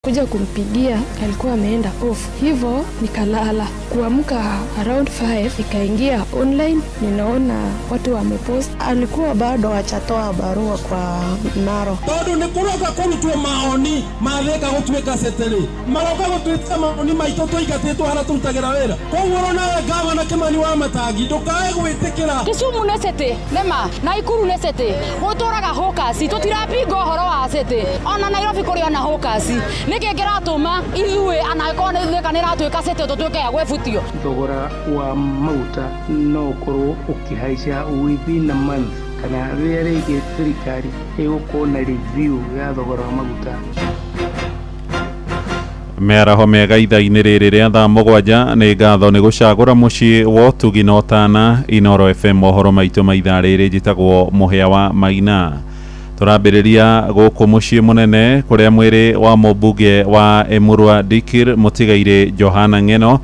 Kuja kumpigia alikuwa ameenda off, hivyo nikalala. Kuamka around 5 nikaingia online, ninaona watu wamepost. Alikuwa bado hajatoa barua kwa Narok. Tondu nä kå roka kå rutwo maoni mathä gå tuä ka cetärä maroka gå twä ta maoni maitå tå ingatä two harä a tå rutagä ra wä ra koguo onawe gavana Kimani wa Matangi ndå kae gwä tä kä ra. Kisumu nĩ city nĩma, Naikuru nĩ city, gũtũraga hawkers, tũtirapinga ũhoro wa city. Ona Nairobi kũrĩ ona hawkers. Nĩkĩ kĩratũma ithuĩ anangĩkorwo nĩ Thika nĩ ĩratuĩka city tũtuĩke a gwĩbutio? Thogora wa maguta no ũkorwo ũkĩhaica within a month kana rĩrĩa rĩngĩ thirikari ĩgũkorwo na review ya thogora wa maguta. Mĩaraho mĩega ithaa-inĩ rĩrĩ rĩa thaa 7. Nĩ ngatho nĩ gũcagũra mũciĩ wa ũtugi na ũtana Inoro FM. Mohoro maitũ ma ithaa rĩrĩ, njĩtagwo Mũhĩa wa Maina. Tũrambĩrĩria gũkũ mũciĩ mũnene kũrĩa mwĩrĩ wa mũmbunge wa Emurua Dikir mũtigairĩ Johana Ng'eno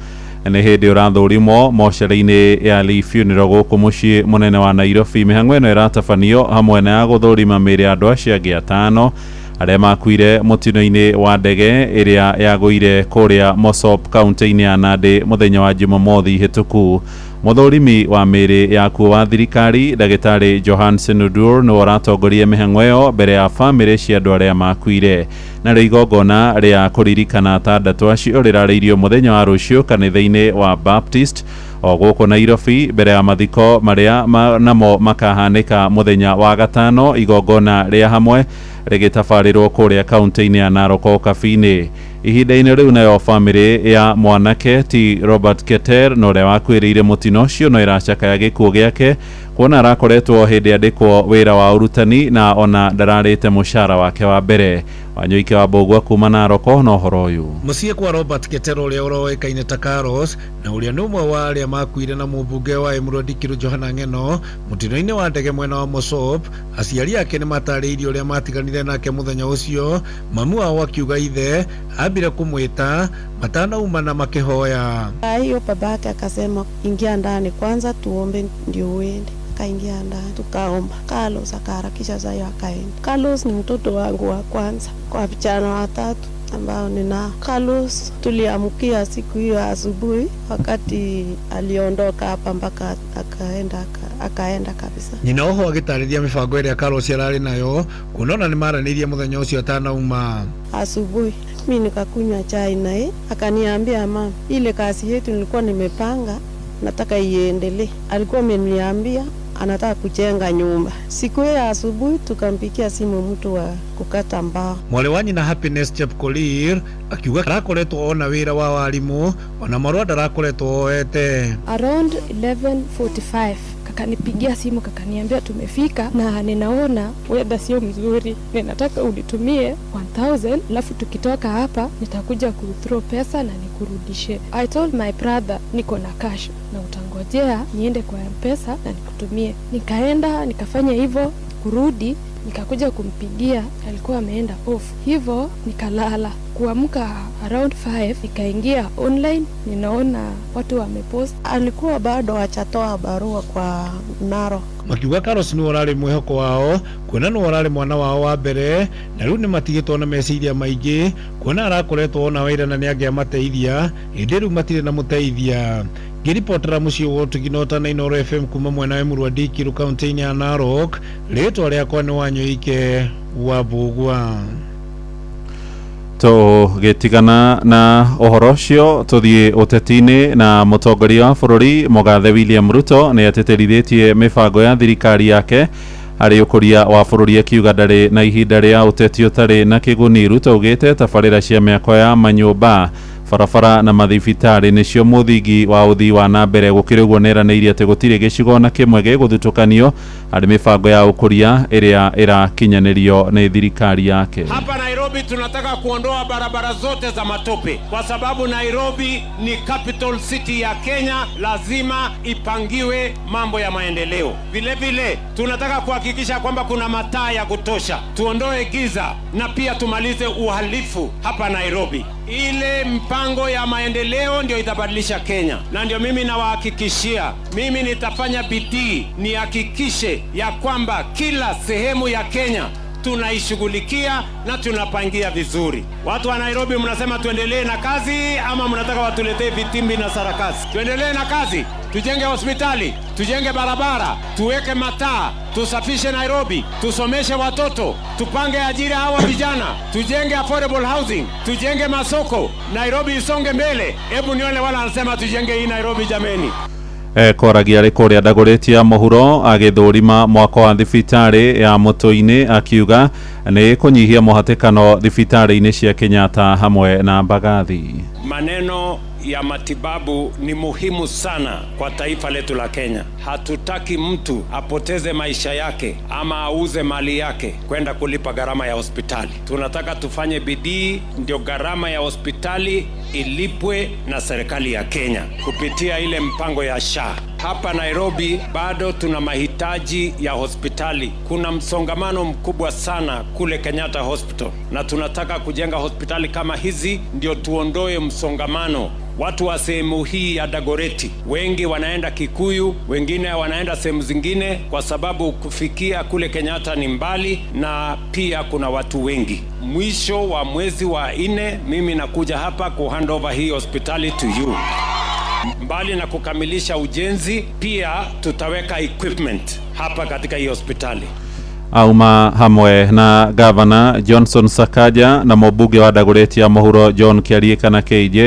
nĩ hĩndĩ ũrathũrimwo mocarĩ-inĩ ya Lee Funeral gũkũ mũciĩ mũnene wa Nairobi. Mĩhang'o ĩno ĩratabanio hamwe na ya gũthũrima mĩĩrĩ ya andũ acio angĩ 5 arĩa makuire mũtino-inĩ wa ndege ĩrĩa yagũire kũrĩa Mosop kaunti-inĩ ya Nandi mũthenya wa Jumamothi hĩtũku. Mũthũrimi wa mĩĩrĩ ya kuo wa thirikari ndagĩtarĩ Johansen Odur nĩwe ũratongoria mĩhang'o ĩyo mbere ya bamĩrĩ cia andũ arĩa makuire. Narĩo igongona rĩa kũririkana 6 acio rĩrarĩirio mũthenya wa rũciũ kanitha-inĩ wa Baptist o gũkũ Nairobi mbere ya mathiko marĩa namo makahanĩka mũthenya wa gatano, igongona rĩa hamwe rĩgĩtabarĩrwo kũrĩa kaunti-inĩ ya Narok Kabi-inĩ. Ihinda-inĩ rĩu nayo bamĩrĩ ya mwanake ti Robert Keter na ũrĩa wakuĩrĩire mũtino ũcio no ĩracakaya gĩkuũ gĩake kuona arakoretwo hĩndĩ andĩkwo wĩra wa ũrutani na ona ndararĩte mũcara wake wa mbere. Wanyoike wa Mbũgua kuma Narok na ũhoro ũyũ. Mũciĩ kwa Robert Keter ũrĩa ũroĩkaine ta Carlos na ũrĩa nĩ ũmwe wa arĩa makuire na mũmbunge wa Emurua Dikirũ Johana Ng'eno mũtino-inĩ wa ndege mwena wa Mosop. Aciari ake nĩ matarĩirie ũrĩa matiganire nake mũthenya ũcio, mamu wao akiuga ithe ambire kũmwĩta matanauma na makĩhoya. Hiyo babake akasema ingia ndani kwanza tuombe ndio uende. Akaingia ndani tukaomba. Carlos akaharakisha sayo akaenda. Carlos ni mtoto wangu wa kwanza kwa vijana 3 ambao nina. Carlos tuliamkia siku hiyo asubuhi wakati aliondoka hapa mpaka akaenda kabisa. Nyina oho agĩtarĩria mĩbango ĩrĩa Carlos ararĩ nayo kuona ona nĩmaranĩirie mũthenya ũcio atanauma. Asubuhi mimi nikakunywa chai naye akaniambia, mama, ile kazi yetu nilikuwa nimepanga nataka iendelee. Alikuwa ameniambia anataka kujenga nyumba. Siku ya asubuhi tukampikia simu mtu wa kukata mbao. Mwarĩ wa nyina Happiness Chepkorir akiuga arakoretwo ona wĩra wa warimu ona marũa ndarakoretwo oete. Around 11:45 kakanipigia simu kakaniambia tumefika na ninaona weather sio mzuri, ninataka unitumie 1000 alafu tukitoka hapa nitakuja kuthrow pesa na nikurudishe. I told my brother niko na cash na utangojea niende kwa M-Pesa na nikutumie. Nikaenda nikafanya hivyo, kurudi nikakuja kumpigia alikuwa ameenda off, hivyo nikalala. Kuamka around 5 nikaingia online, ninaona watu wamepost. Alikuwa bado hajatoa barua kwa Narok. Makiuga Carlos nĩwe ũrarĩ mwĩhoko wao kuona nĩwe ũrarĩ mwana wao wa mbere na rĩu nĩmatigĩtwo na meciria maingĩ kuona arakoretwo ona wĩra na nĩangĩamateithia ĩndĩ rĩu matirĩ na mũteithia. Ngĩribotera mũciĩ wa ũtugi na ũtana Inoro FM kuma mwena wa Emurua Dikirũ kaunti-inĩ ya Narok, rĩtwa rĩakwa nĩ Wanyoike wa Mbũgua. Tũgĩtigana na ũhoro ũcio tũthiĩ ũteti-inĩ na mũtongoria wa bũrũri Mũgathe William Ruto nĩ atĩtĩrithĩtie mĩbango ya thirikari yake harĩ ũkũria wa bũrũri akiuga ndarĩ na ihinda rĩa ũteti ũtarĩ na kĩguni. Ruto augĩte tabarĩra cia mĩako ya manyũmba, barabara na mathibitarĩ nĩcio mũthingi wa ũthii wa na mbere. Gũkĩrĩ ũguo nĩeranĩirie atĩ gũtirĩ gĩcigo ona kĩmwe gĩgũthutũkanio harĩ mĩbango ya ũkũria ĩrĩa ĩrakinyanĩrio nĩ thirikari yake. Hapa Nairobi tunataka kuondoa barabara zote za matope kwa sababu Nairobi ni capital city ya Kenya, lazima ipangiwe mambo ya maendeleo. Vile vile tunataka kuhakikisha kwamba kuna mataa ya kutosha, tuondoe giza na pia tumalize uhalifu hapa Nairobi. Ile mpango ya maendeleo ndio itabadilisha Kenya, na ndio mimi nawahakikishia, mimi nitafanya bidii nihakikishe ya kwamba kila sehemu ya Kenya Tunaishughulikia na tunapangia vizuri. Watu wa Nairobi, mnasema tuendelee na kazi ama mnataka watuletee vitimbi na sarakasi? Tuendelee na kazi, tujenge hospitali, tujenge barabara, tuweke mataa, tusafishe Nairobi, tusomeshe watoto, tupange ajira hawa vijana, tujenge affordable housing, tujenge masoko, Nairobi isonge mbele. Hebu nione wala anasema tujenge hii Nairobi jameni. Koragia arĩ kũrĩa Dagoretti mũhuro agĩthũrima mwako wa thibitarĩ ya Mũtũ-inĩ akiuga nĩ kũnyihia mũhatĩkano thibitarĩ-inĩ cia Kenyatta hamwe na Mbagathi. Maneno ya matibabu ni muhimu sana kwa taifa letu la Kenya. Hatutaki mtu apoteze maisha yake ama auze mali yake kwenda kulipa gharama ya hospitali. Tunataka tufanye bidii ndio gharama ya hospitali ilipwe na serikali ya Kenya kupitia ile mpango ya SHA. Hapa Nairobi bado tuna mahitaji ya hospitali. Kuna msongamano mkubwa sana kule Kenyatta Hospital, na tunataka kujenga hospitali kama hizi ndio tuondoe msongamano. Watu wa sehemu hii ya Dagoretti wengi wanaenda Kikuyu, wengine wanaenda sehemu zingine, kwa sababu kufikia kule Kenyatta ni mbali na pia kuna watu wengi. Mwisho wa mwezi wa 4 mimi nakuja hapa ku hand over hii hospitali to you. Mbali na kukamilisha ujenzi, pia tutaweka equipment hapa katika hii hospitali. Auma hamwe na Gavana Johnson Sakaja na mũmbunge wa Dagoretti ya mũhuro John Kĩarie kana KJ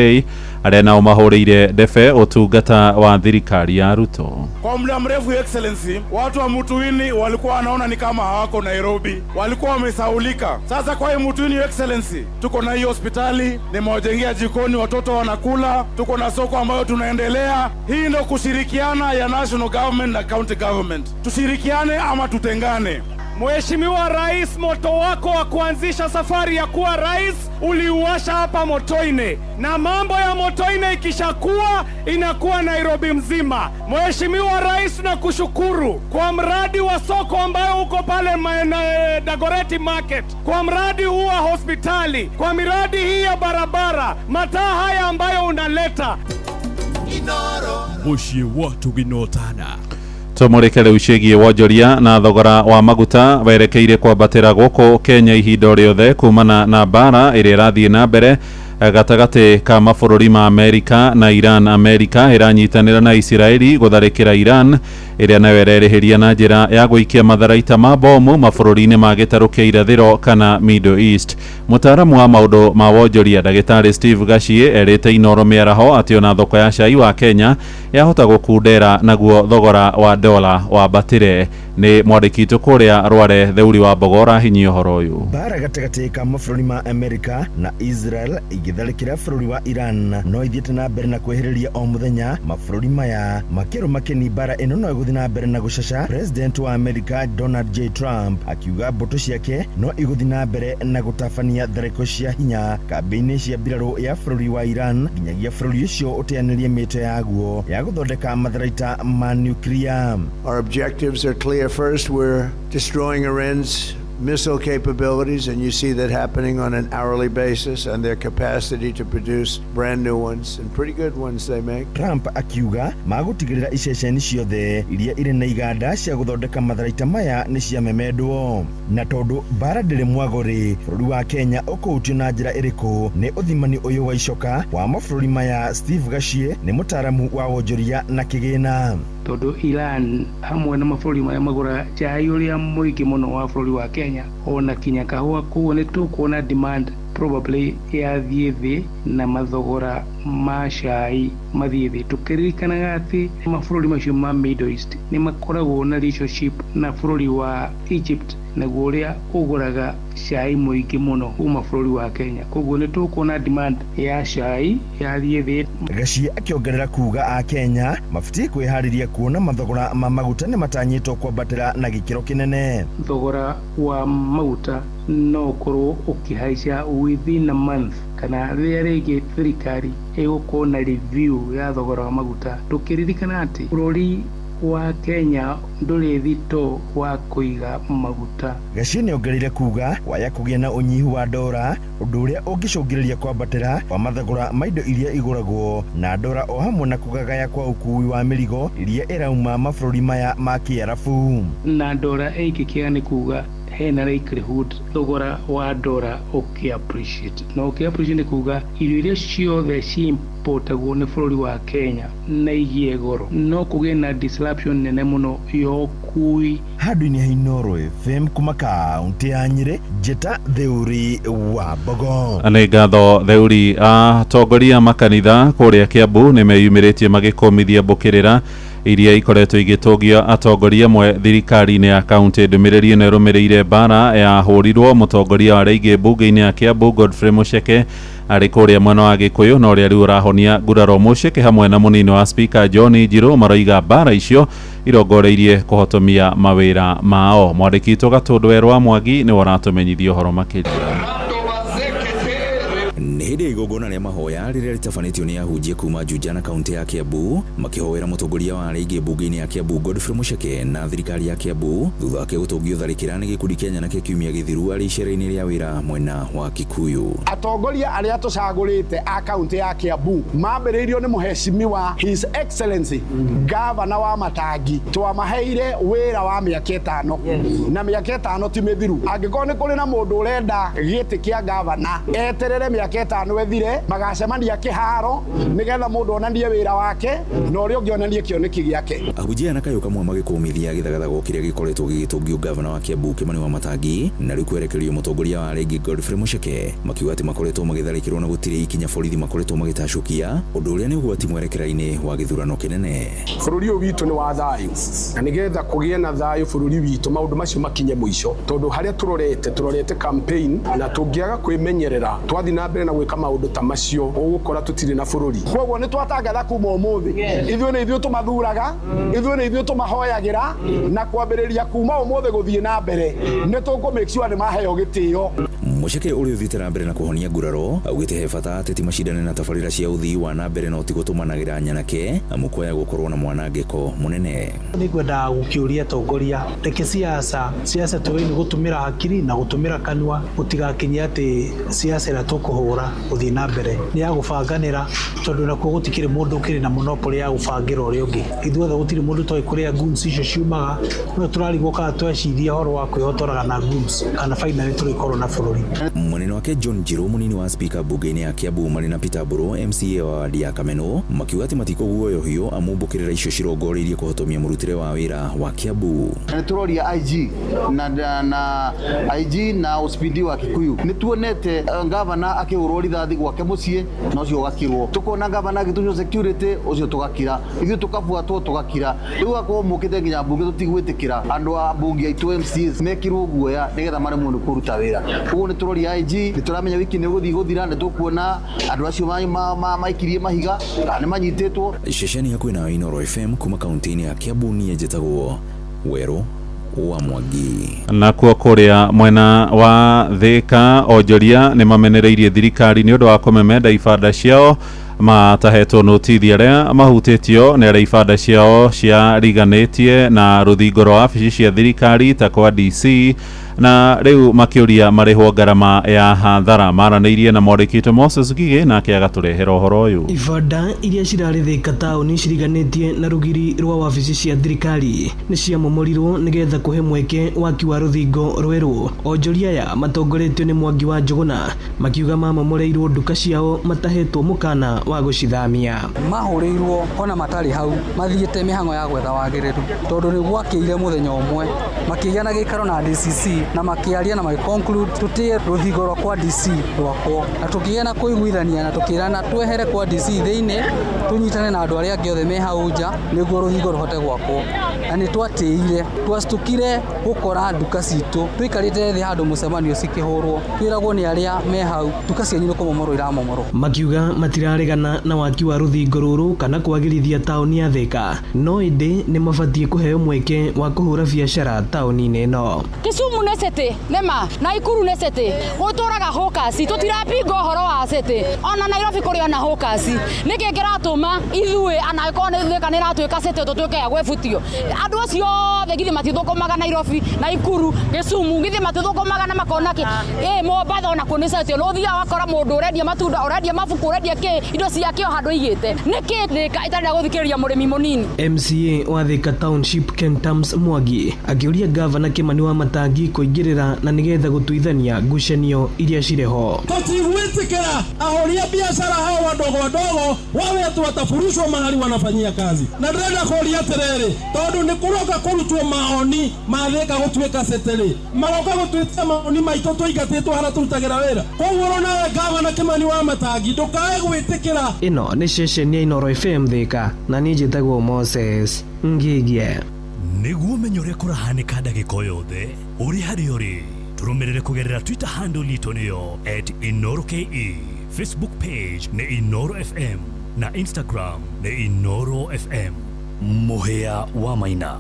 arĩa nao mahũrĩire ndebe ũtungata wa thirikari ya Ruto. Kwa muda mrefu, Your Excellency, watu wa Mutuini walikuwa wanaona ni kama hawako Nairobi, walikuwa wamesaulika. Sasa kwa hii Mutuini, Your Excellency, tuko na hii hospitali, nimewajengea jikoni, watoto wanakula, tuko na soko ambayo tunaendelea. Hii ndio kushirikiana ya national government na county government. Tushirikiane ama tutengane. Mheshimiwa Rais, moto wako wa kuanzisha safari ya kuwa rais uliuasha hapa Motoine, na mambo ya Motoine ikishakuwa inakuwa Nairobi mzima. Mheshimiwa Rais, nakushukuru kwa mradi wa soko ambayo uko pale Dagoretti Market, kwa mradi huu wa hospitali, kwa miradi hii ya barabara, mataa haya ambayo unaleta. Mũciĩ wa Tũginotana. Tumurike riu ciĩgiĩ wonjoria na thogora wa maguta werekeire kwambatĩra gũkũ Kenya ihinda rĩothe kumana na mbara ĩrĩa ĩrathiĩ na mbere gatagatĩ ka mabũrũri ma Amerika na Iran. Amerika ĩranyitanĩra na Isiraeli gũtharĩkĩra Iran ĩrĩa nayo ĩrerĩhĩria na njĩra ya gũikia matharaita ma bomu mabũrũri-inĩ ma gĩtarũ kĩa irathĩro kana Middle East. Mũtaaramu wa maũndũ ma wonjoria ndagĩtarĩ Steve Gachie erĩte Inoro mĩaraho atĩ ona thoko ya cai wa Kenya yahota gũkundera naguo thogora wa dola wambatĩre. Nĩ mwandĩki witũ kũrĩa Rware Theuri wa Mbogo ũrahinyia ũhoro ũyũ. Mbara gatagatĩ ka mabũrũri ma Amerika na Israel igĩtharĩkĩra bũrũri wa Iran no ithiĩte na mbere na kwehereria o mũthenya mabũrũri maya makĩrwo makĩni mbara ĩno no ĩgũthiĩ na mbere na gũcaca. President wa Amerika Donald J Trump akiuga mbũtũ ciake no igũthiĩ na mbere na gũtabania tharĩko cia hinya kambĩ-inĩ cia mbirarũ ya bũrũri wa Iran nginyagia bũrũri ũcio ũteanĩrie mĩto yaguo ya gũthondeka matharaita ma nuclear. Our objectives are clear. First, we're destroying Iran's missile capabilities, and you see that happening on an hourly basis, and their capacity to produce brand new ones, and pretty good ones they make. Trump akiuga magũtigĩrĩra iceceni ciothe iria irĩ na iganda cia gũthondeka matharaita maya nĩ ciamemendwo. Na tondũ mbara ndĩrĩ mwago-rĩ, bũrũri wa Kenya ũkũhutio na njĩra ĩrĩkũ nĩ ũthimani ũyũ wa icoka wa mabũrũri maya? Steve Gachie nĩ mũtaaramu wa wonjoria na kĩgĩna. Tondũ Iran hamwe na mabũrũri marĩa magũraga chai ũrĩa mũingĩ mũno wa bũrũri wa Kenya ona kinya kahũa, koguo nĩ tũkuona demand probably yathiĩ thĩ na mathogora ma cai mathiĩ thĩ, tũkĩririkanaga atĩ mabũrũri macio ma Middle East nĩ makoragwo na relationship na bũrũri wa Egypt, naguo ũrĩa ũgũraga cai mũingĩ mũno kuma bũrũri wa Kenya, koguo nĩ tũkuona demand ya cai yathiĩ thĩ. Gachie akĩongerera kuga a Kenya mabatiĩ kwĩharĩria kuona mathogora ma maguta nĩ matanyĩtwo kwambatĩra na gĩkĩro kĩnene. Thogora wa maguta no ũkorwo ũkĩhaica within a month kana rĩrĩa rĩngĩ thirikari ĩgũkorwo na review ya thogora wa maguta, tũkĩririkana atĩ bũrũri wa Kenya ndũrĩ thito wa kũiga maguta. Gachie nĩongereire kuga waya kũgĩa na ũnyihu wa ndora Ũndũ ũrĩa ũngĩcũngĩrĩria kwambatĩra kwa mathogora ma indo iria igũragwo na ndora o hamwe na kũgagaya kwa ũkui wa mĩrigo iria ĩrauma mabũrũri maya ma Kĩarabu. Na ndora ĩngĩkĩaga nĩ kuga hena likelihood thogora wa ndora ũkĩ appreciate, na ũkĩ appreciate nĩ kuga irio iria ciothe ciimportagwo nĩ bũrũri wa Kenya na igĩe goro, no kũgĩe na disruption nene mũno ya ũkui. Handũ-inĩ ha Inooro FM kuma kaunti ya Nyĩrĩ, njĩta Theuri wa Mbogo. Nĩ ngatho Theuri. Atongoria makanitha kũrĩa Kiambu nĩ meyumĩrĩtie magĩkũmithia mbũkĩrĩra iria ikoretwo igĩtũngio atongoria amwe thirikari-inĩ ya kaunti. Ndũmĩrĩri ĩno ĩrũmĩrĩire mbara yahũrirwo mũtongoria wa arĩa aingĩ mbunge-inĩ ya Kiambu Godfrey Mucheke arĩ kũrĩa mwena wa Gĩkũyũ, na ũrĩa rĩu ũrahonia nguraro. Mucheke hamwe na mũnini wa spika John Njirũ maroiga mbara icio irongoreirie kũhotomia mawĩra mao. Mwandĩki witũ Gatũndũ Werũ wa Mwangi nĩwe ũratũmenyithia ũhoro makĩria. Nĩ hĩndĩ ya igongona rĩa mahoya rĩrĩa rĩtabanĩtio nĩ ahunjia kuma Juja na kaunti ya Kiambu, makĩhoera mũtongoria wa arĩa aingĩ mbunge-inĩ ya Kiambu Godfrey Mucheke na thirikari ya Kiambu thutha wake gũtũngio tharĩkĩra nĩ gĩkundi kĩa nyanake kiumia gĩthiru arĩ icera-inĩ rĩa wĩra mwena wa Kikuyu. Atongoria arĩa tũcagũrĩte a kaunti ya Kiambu mambĩrĩirio nĩ mũhecimiwa His Excellency Gavana wa Matangi. Twamaheire wĩra wa mĩaka 5 na mĩaka 5 ti mĩthiru. Angĩkorwo nĩ kũrĩ na mũndũ ũrenda gĩtĩ kĩa gavana, eterere mĩaka 5 ĩthire, magacemania kĩharo nĩgetha mũndũ onanie wĩra wake na ũrĩa ũngĩ onanie kĩoneki gĩake. Ahunjia na kayũ kamwe magĩkũmithia gĩthagathago kĩrĩa gĩkoretwo gĩgĩtũngio gavana wa Kiambu Kimani wa Matangi na rĩu kwerekerio mũtongoria wa arĩa aingĩ Godfrey Mucheke, makiuga atĩ makoretwo magĩtharĩkĩrwo na gũtirĩ ikinya borithi makoretwo magĩtacũkia, ũndũ ũrĩa nĩ ũgwati mwerekera-inĩ wa gĩthurano kĩnene. Bũrũri ũyũ witũ nĩ wa thayũ, na nĩgetha kũgĩe na thayũ bũrũri witũ maũndũ macio makinye mũico, tondũ harĩa tũrorete campaign, na tũngĩaga kwĩmenyerera twathiĩ na mbere na gwĩka maũndũ ta macio ũgũkora tũtirĩ na bũrũri. Koguo nĩ twatangatha kuma ũmũthĩ, ithuĩ nĩ ithuĩ tũmathuraga, ithuĩ nĩ ithuĩ tũmahoyagĩra, na kwambĩrĩria kuma ũmũthĩ gũthiĩ na mbere nĩ tũkũ make sure nĩ maheo gĩtĩo. Mucheke ũrĩa ũthiĩte na mbere na kũhonia nguraro augĩte he bata ateti macindane na tabarĩra cia ũthii wa na mbere no ti gũtũmanagĩra nyanake amu kwaya gũkorwo na mwanangĩko mũnene. Nĩngwendaga gũkĩũria atongoria, reke siasa tũĩ nĩ gũtũmĩra hakiri na gũtũmĩra kanua, gũtigakinye atĩ siasa ĩrĩa tũkũhũra gũthiĩ na mbere nĩ ya gũbanganĩra, tondũ nakuo gũtikĩrĩ mũndũ ũkĩrĩ na monopoly ya gũbangĩra ũrĩa ũngĩ. Ithuothe gũtirĩ mũndũ toĩ kũrĩa goons icio ciumaga, no tũrarigwo kana tweciria ũhoro wa kwĩhotoraga na goons kana finally tũrĩkorwo na bũrũri. Mwenene wake John Njirũ mũnini wa spika mbunge-inĩ ya Kiambu marĩ na Peter Mbũrũ MCA wa wadi ya Kameno makiuga atĩ matikũguoyohio amu mbũkĩrĩra icio cirongoreirie kũhotomia mũrutĩre wa wĩra wa Kiambu. Nĩ tũroria IG na IG na OCPD wa Kikuyu, nĩ tuonete gavana akĩhũrwo rithathi gwake mũciĩ na ũcio ũgakirwo, tukona gavana agĩtunywo security ũcio tũgakira, ithuĩ tũkabuatwo tũgakira. Rĩu akorwo mũkĩte nginya mbunge tũtigwĩtĩkĩra andũ a mbunge aitũ MCAs mekirwo guoya nĩgetha maremwo nĩ kũruta wĩra. Koguo nĩ tũroria IG, nĩ tũramenya wiki nĩ gũthiĩ gũthira, nĩ tũkuona andũ acio maikirie mahiga kana nĩ manyitĩtwo. Ceceni hakuhĩ na Inooro FM kuma kaunti-inĩ ya Kiambu, niĩ njĩtagwo Werũ wa Mwangi. Nakuo kũrĩa mwena wa Thika onjoria nĩ mamenereirie thirikari nĩ ũndũ wa kũmemenda ibanda ciao matahetwo notithi arĩa mahutĩtio nĩ arĩa ibanda ciao ciariganĩtie na rũthingo rwa wabici cia thirikari ta kwa DC, na rĩu makĩũria marĩhwo ngarama ya hathara. Maranĩirie na mwandĩki witũ Moses Ngigĩ nake agatũrehera ũhoro ũyũ. Ibanda iria cirarĩ Thika taũni ciriganĩtie na rũgiri rwa wabici cia thirikari nĩ ciamomorirwo nĩgetha kũhe mweke waki wa rũthingo rwerũ. Onjoria aya matongoretio nĩ Mwangi wa Njũgũna makiuga mamomoreirwo nduka ciao matahetwo mũkana wa gũcithamia. Mahũrĩirwo ona matarĩ hau mathiĩte mĩhang'o ya gwetha wagĩrĩru, tondũ nĩ gwakĩire mũthenya ũmwe makĩgĩa na gĩikaro na DCC na makĩaria na magĩconclude tũtĩe rũthingo rwa kwa DC rwakwo, na tũkĩgĩa na kũiguithania na tũkĩrana twehere kwa DC thĩinĩ tũnyitane na andũ arĩa angĩ othe me hau nja nĩguo rũthingo rũhote gwakwo. Na nĩ twatĩire, twacukire gũkora nduka citũ tũikarĩte thĩ handũ mũcemanio cikĩhũrwo, twĩragwo nĩ arĩa me hau nduka cianyu nĩ kũmomorwo iramomorwo. Makiuga matiraregana na waki wa rũthingo rũrũ kana kwagĩrithia taũni ya Thika, no ĩndĩ nĩ mabatiĩ kũheo mweke wa kũhũra biacara taũni-inĩ ĩno. Kisumu nĩ city nĩma, Naikuru nĩ city, gũtũraga hawkers, tũtirapinga ũhoro wa city, ona Nairobi kũrĩ ona hawkers. Nĩkĩ kĩratũma ithuĩ anangĩkorwo nĩ Thika nĩ ĩratuĩka city tũtuĩke ya gwĩbutio? Andũ acio othe githĩ matithũkũmaga Nairobi, Naikuru, Kisumu, githĩ matithũkũmaga na makona kĩ? Ĩ Mombatha ona kũ nĩ city, no ũthiaga ũgakora mũndũ ũrendia matunda, ũrendia mabuku, ũrendia kĩ, indo ciake o handũ aigĩte. Nĩkĩ Thika ĩtarenda gũthikĩrĩria mũrĩmi mũnini? MCA wa Thika Township Ken Tams Mwangi akĩũria gavana Kimani wa Matangi kũingĩrĩra na nĩgetha gũtuithania ngucanio iria cirĩ ho. Tũtigwĩtĩkĩra ahũri a biacara hao wadogo wadogo wawe ati watafurushwa mahali wanafanyia kazi. Na ndĩrenda kũria atĩrĩrĩ, tondũ nĩ kũroka kũrutwo maoni ma Thika gũtuĩka city, maroka gũtwĩtia maoni maitũ tũingatĩtwo harĩa tũrutagĩra wĩra. Koguo nawe gavana Kimani wa Matangi ndũkae gwĩtĩkĩra. Ĩno nĩ ceceni ya Inooro FM Thika na niĩ njĩtagwo Moses Ngigie. Nĩguo ũmenye ũrĩa kũrahanĩka ndagĩka o yothe ũrĩ harĩa ũrĩ, tũrũmĩrĩre kũgerera Twitter handle itũ nĩyo @InooroKE, Facebook page nĩ Inooro FM na Instagram nĩ Inooro FM. Mũhĩa wa Maina.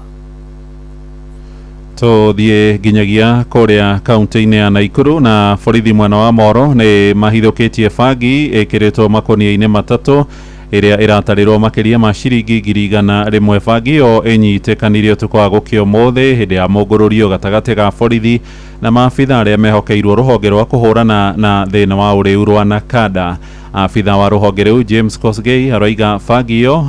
Tũthiĩ nginyagia kũrĩa kaunti-inĩ ya Naikuru na borithi mwena wa Moro nĩ mahithũkĩtie bangi ĩkĩrĩtwo makũnia-inĩ matatũ ĩrĩa ĩratarĩrwo makĩria ma ciringi 100,000. Bangi ĩyo ĩnyitĩkanire ũtukũ wa gũkĩa ũmũthĩ hĩndĩ ya mũngũrũrio gatagatĩ ga borithi na maabitha arĩa mehokeirwo rũhonge rwa kũhũrana na thĩna wa ũrĩu rwa Nakada. Abitha wa rũhonge rũu James Kosgei aroiga bangi ĩyo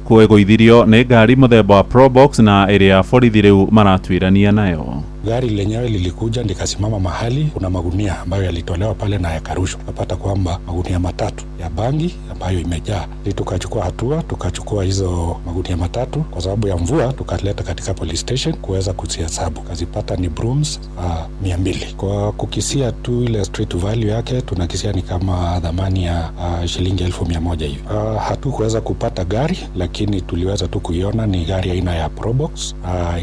ĩgũithirio nĩ ngari mũthemba wa Probox na ĩrĩa borithi rĩu maratuĩrania nayo. Gari lenyewe lilikuja likasimama mahali kuna magunia ambayo yalitolewa pale na yakarushwa. Tukapata kwamba magunia matatu ya bangi ambayo imejaa. Tukachukua hatua, tukachukua hizo magunia matatu kwa sababu ya mvua, tukaleta katika police station kuweza kuzihesabu. Kazipata ni brooms 200. Kwa kukisia tu ile street value yake tunakisia ni kama dhamani ya shilingi 100,000 hivi. Hatukuweza kupata gari, lakini tuliweza tu kuiona ni gari aina ya Probox.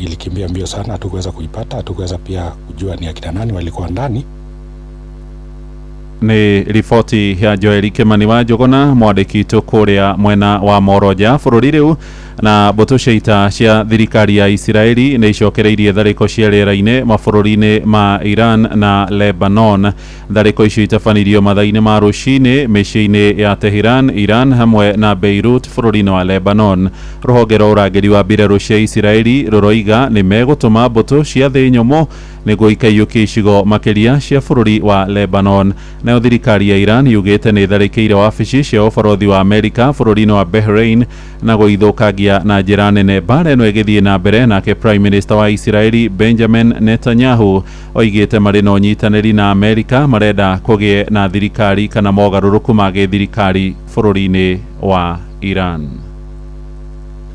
Ilikimbia mbio sana, hatukuweza kuipata, hatukuweza pia kujua ni akina nani walikuwa ndani. Nĩ riboti ya Joel Kimani wa Njũgũna, mwandĩki witũ kũrĩa mwena wa Moroja bũrũri rĩu. Na mbũtũ cia ita cia thirikari ya Isiraeli nĩ icokereirie tharĩko cia rĩera-inĩ mabũrũri-inĩ ma Iran na Lebanon. Tharĩko icio itabanirio mathaa-inĩ ma rũcinĩ mĩciĩ-inĩ ya Tehran, Iran hamwe na Beirut bũrũri-inĩ wa Lebanon. Rũhonge rwa ũrangĩri wa mbirarũ cia Isiraeli rũroiga nĩ megũtũma mbũtũ cia thĩ nyũmũ nĩguo ikaiyũkie icigo makĩria cia bũrũri wa Lebanon. Nayo thirikari ya Iran yugĩte nĩ ĩtharĩkĩire wabici cia ũbarũthi wa Amerika bũrũri-inĩ wa Bahrain na gũithũkangia na njĩra nene. Mbara ĩno ĩgĩthiĩ na mbere, nake Prime Minister wa Isiraeli Benjamin Netanyahu oigĩte marĩ na ũnyitanĩri na Amerika marenda kũgĩe na thirikari kana mogarũrũku ma gĩthirikari bũrũri-inĩ wa Iran.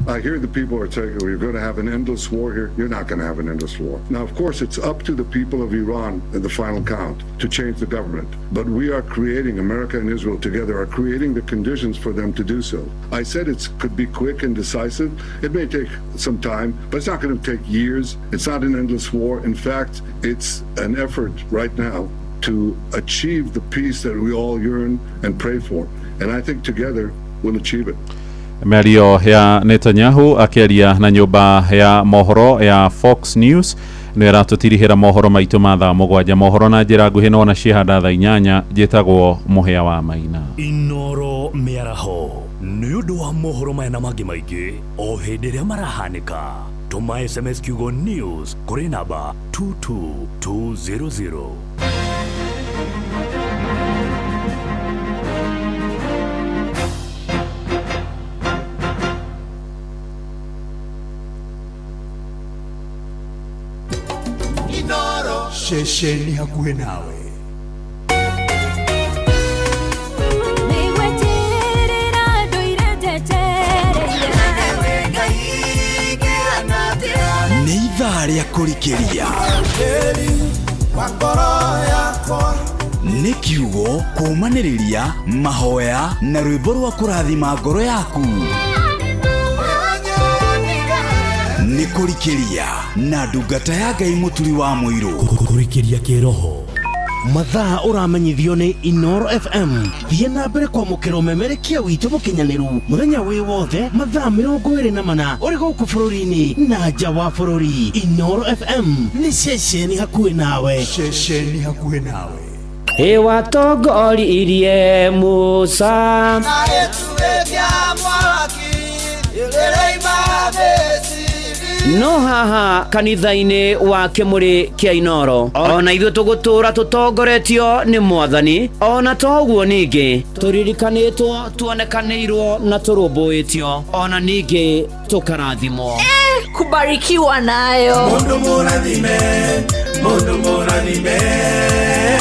I hear the people are saying, oh, you're going to have an endless war here. You're not going to have an endless war. Now, of course, it's up to the people of Iran in the final count to change the government. But we are creating, America and Israel together are creating the conditions for them to do so. I said it could be quick and decisive. It may take some time, but it's not going to take years. It's not an endless war. In fact, it's an effort right now to achieve the peace that we all yearn and pray for. And I think together we'll achieve it. Mĩario ya Netanyahu akĩaria na nyũmba ya mohoro ya Fox News nĩ ĩratũtirihĩra mohoro maitũ ma thaa 7. Mohoro na njĩra nguhĩ nona ciĩhanda thaa 8. Njĩtagwo Mũhĩa wa Maina. Inooro mĩaraho nĩ ũndũ wa mohoro maya na mangĩ maingĩ o hĩndĩ ĩrĩa marahanĩka. Tũma SMS kiugo news kũrĩ namba 22200. Ceceni hakuhĩ nawe. Nĩ ithaa rĩa kũrikĩria. Nĩ kiugo kũũmanĩrĩria mahoya na rwĩmbo rwa kũrathima ngoro yaku. Nĩ kũrikĩria na ndungata ya Ngai Mũturi wa Mũirũ. Kũrikĩria kĩroho. Mathaa ũramenyithio nĩ Inooro FM. Thiĩ na mbere kwamũkĩra ũmemerekia witũ mũkinyanĩru mũthenya wĩ wothe mathaa 24 ũrĩ gũkũ bũrũri-inĩ na nja wa bũrũri. Inooro FM nĩ ceceni hakuhĩ nawe. Ceceni hakuhĩ nawe. Ĩwatongoririe Musa No haha kanitha-inĩ wa Kĩmũrĩ kĩa Inoro, ona ithuĩ tũgũtũũra tũtongoretio nĩ Mwathani, ona to ũguo ningĩ tũririkanĩtwo, tuonekanĩirwo na tũrũmbũĩtio, ona ningĩ tũkarathimwo. Kubarikiwa nayo. Mundu mũrathime, mundu mũrathime,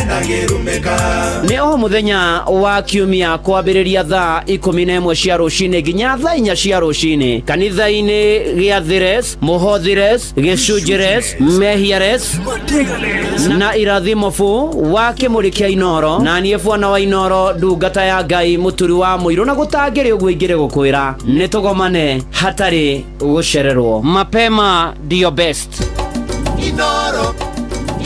ndangĩrumĩka. Nĩ o mũthenya wa kiumia kwambĩrĩria thaa 11 cia rũcinĩ nginya thaa 4 cia rũcinĩ kanitha-inĩ gĩa Thires, Mũhothires, Gĩcunjĩres, Mehiares na Irathimobu wa Kĩmũrĩ kĩa Inoro, na niĩ bwana wa Inoro, ndungata ya Ngai, mũturi wa mũirũ, na gũtangĩrĩ ũguo ingĩrĩ gũkwĩra nĩ tũgomane hatarĩ gũcererwo. Mapema ndiyo best. Inoro,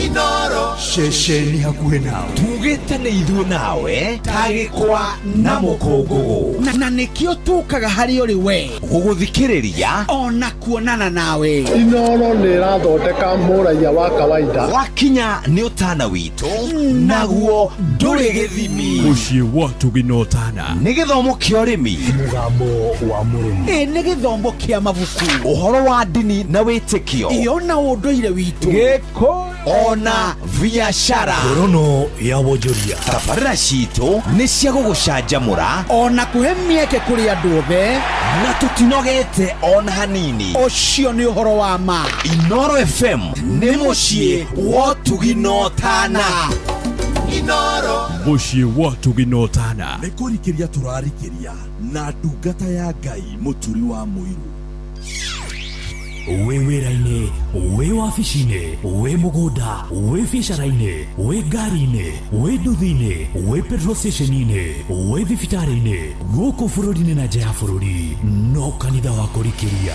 Inoro. Ceceni hakuhĩ nawe tugĩte nĩ ithuĩ nawe ta gĩkwa na mũkũngũgũ, na nĩkĩo tũkaga harĩ ũrĩ we gũgũthikĩrĩria ona kuonana nawe. Inoro nĩ ĩrathondeka mũraiya wa kawaida. Wakinya nĩ ũtana witũ, naguo ndũrĩ gĩthimi. Mũciĩ wa ũtugi na ũtana. Nĩ gĩthomo kĩa ũrĩmi, mũgambo wa mũrĩmi, ĩ nĩ gĩthomo kĩa mabuku, ũhoro wa ndini na wĩtĩkio, iyo na ũndũire witũ, gĩkũyũ ona biacara, ngorono ya wonjoria. Tabarĩra citũ nĩ cia gũgũcanjamũra ona kũhe mĩeke kũrĩ andũ othe, na tũtinogete ona hanini. Ũcio nĩ ũhoro wa ma. Inoro FM nĩ mũciĩ wa ũtugi na ũtana. Inoro. Mũciĩ wa ũtugi na ũtana. Nĩ kũrikĩria tũrarikĩria na ndungata ya Ngai mũturi wa mũirũ. Wĩ wĩra-inĩ, wĩ wabici-inĩ, wĩ mũgũnda, wĩ biacara-inĩ, wĩ ngari-inĩ, wĩ nduthi-inĩ, wĩ petrol station-inĩ, wĩ thibitarĩ-inĩ, gũkũ bũrũri-inĩ na nja ya bũrũri, no kanitha wa kũrikĩria.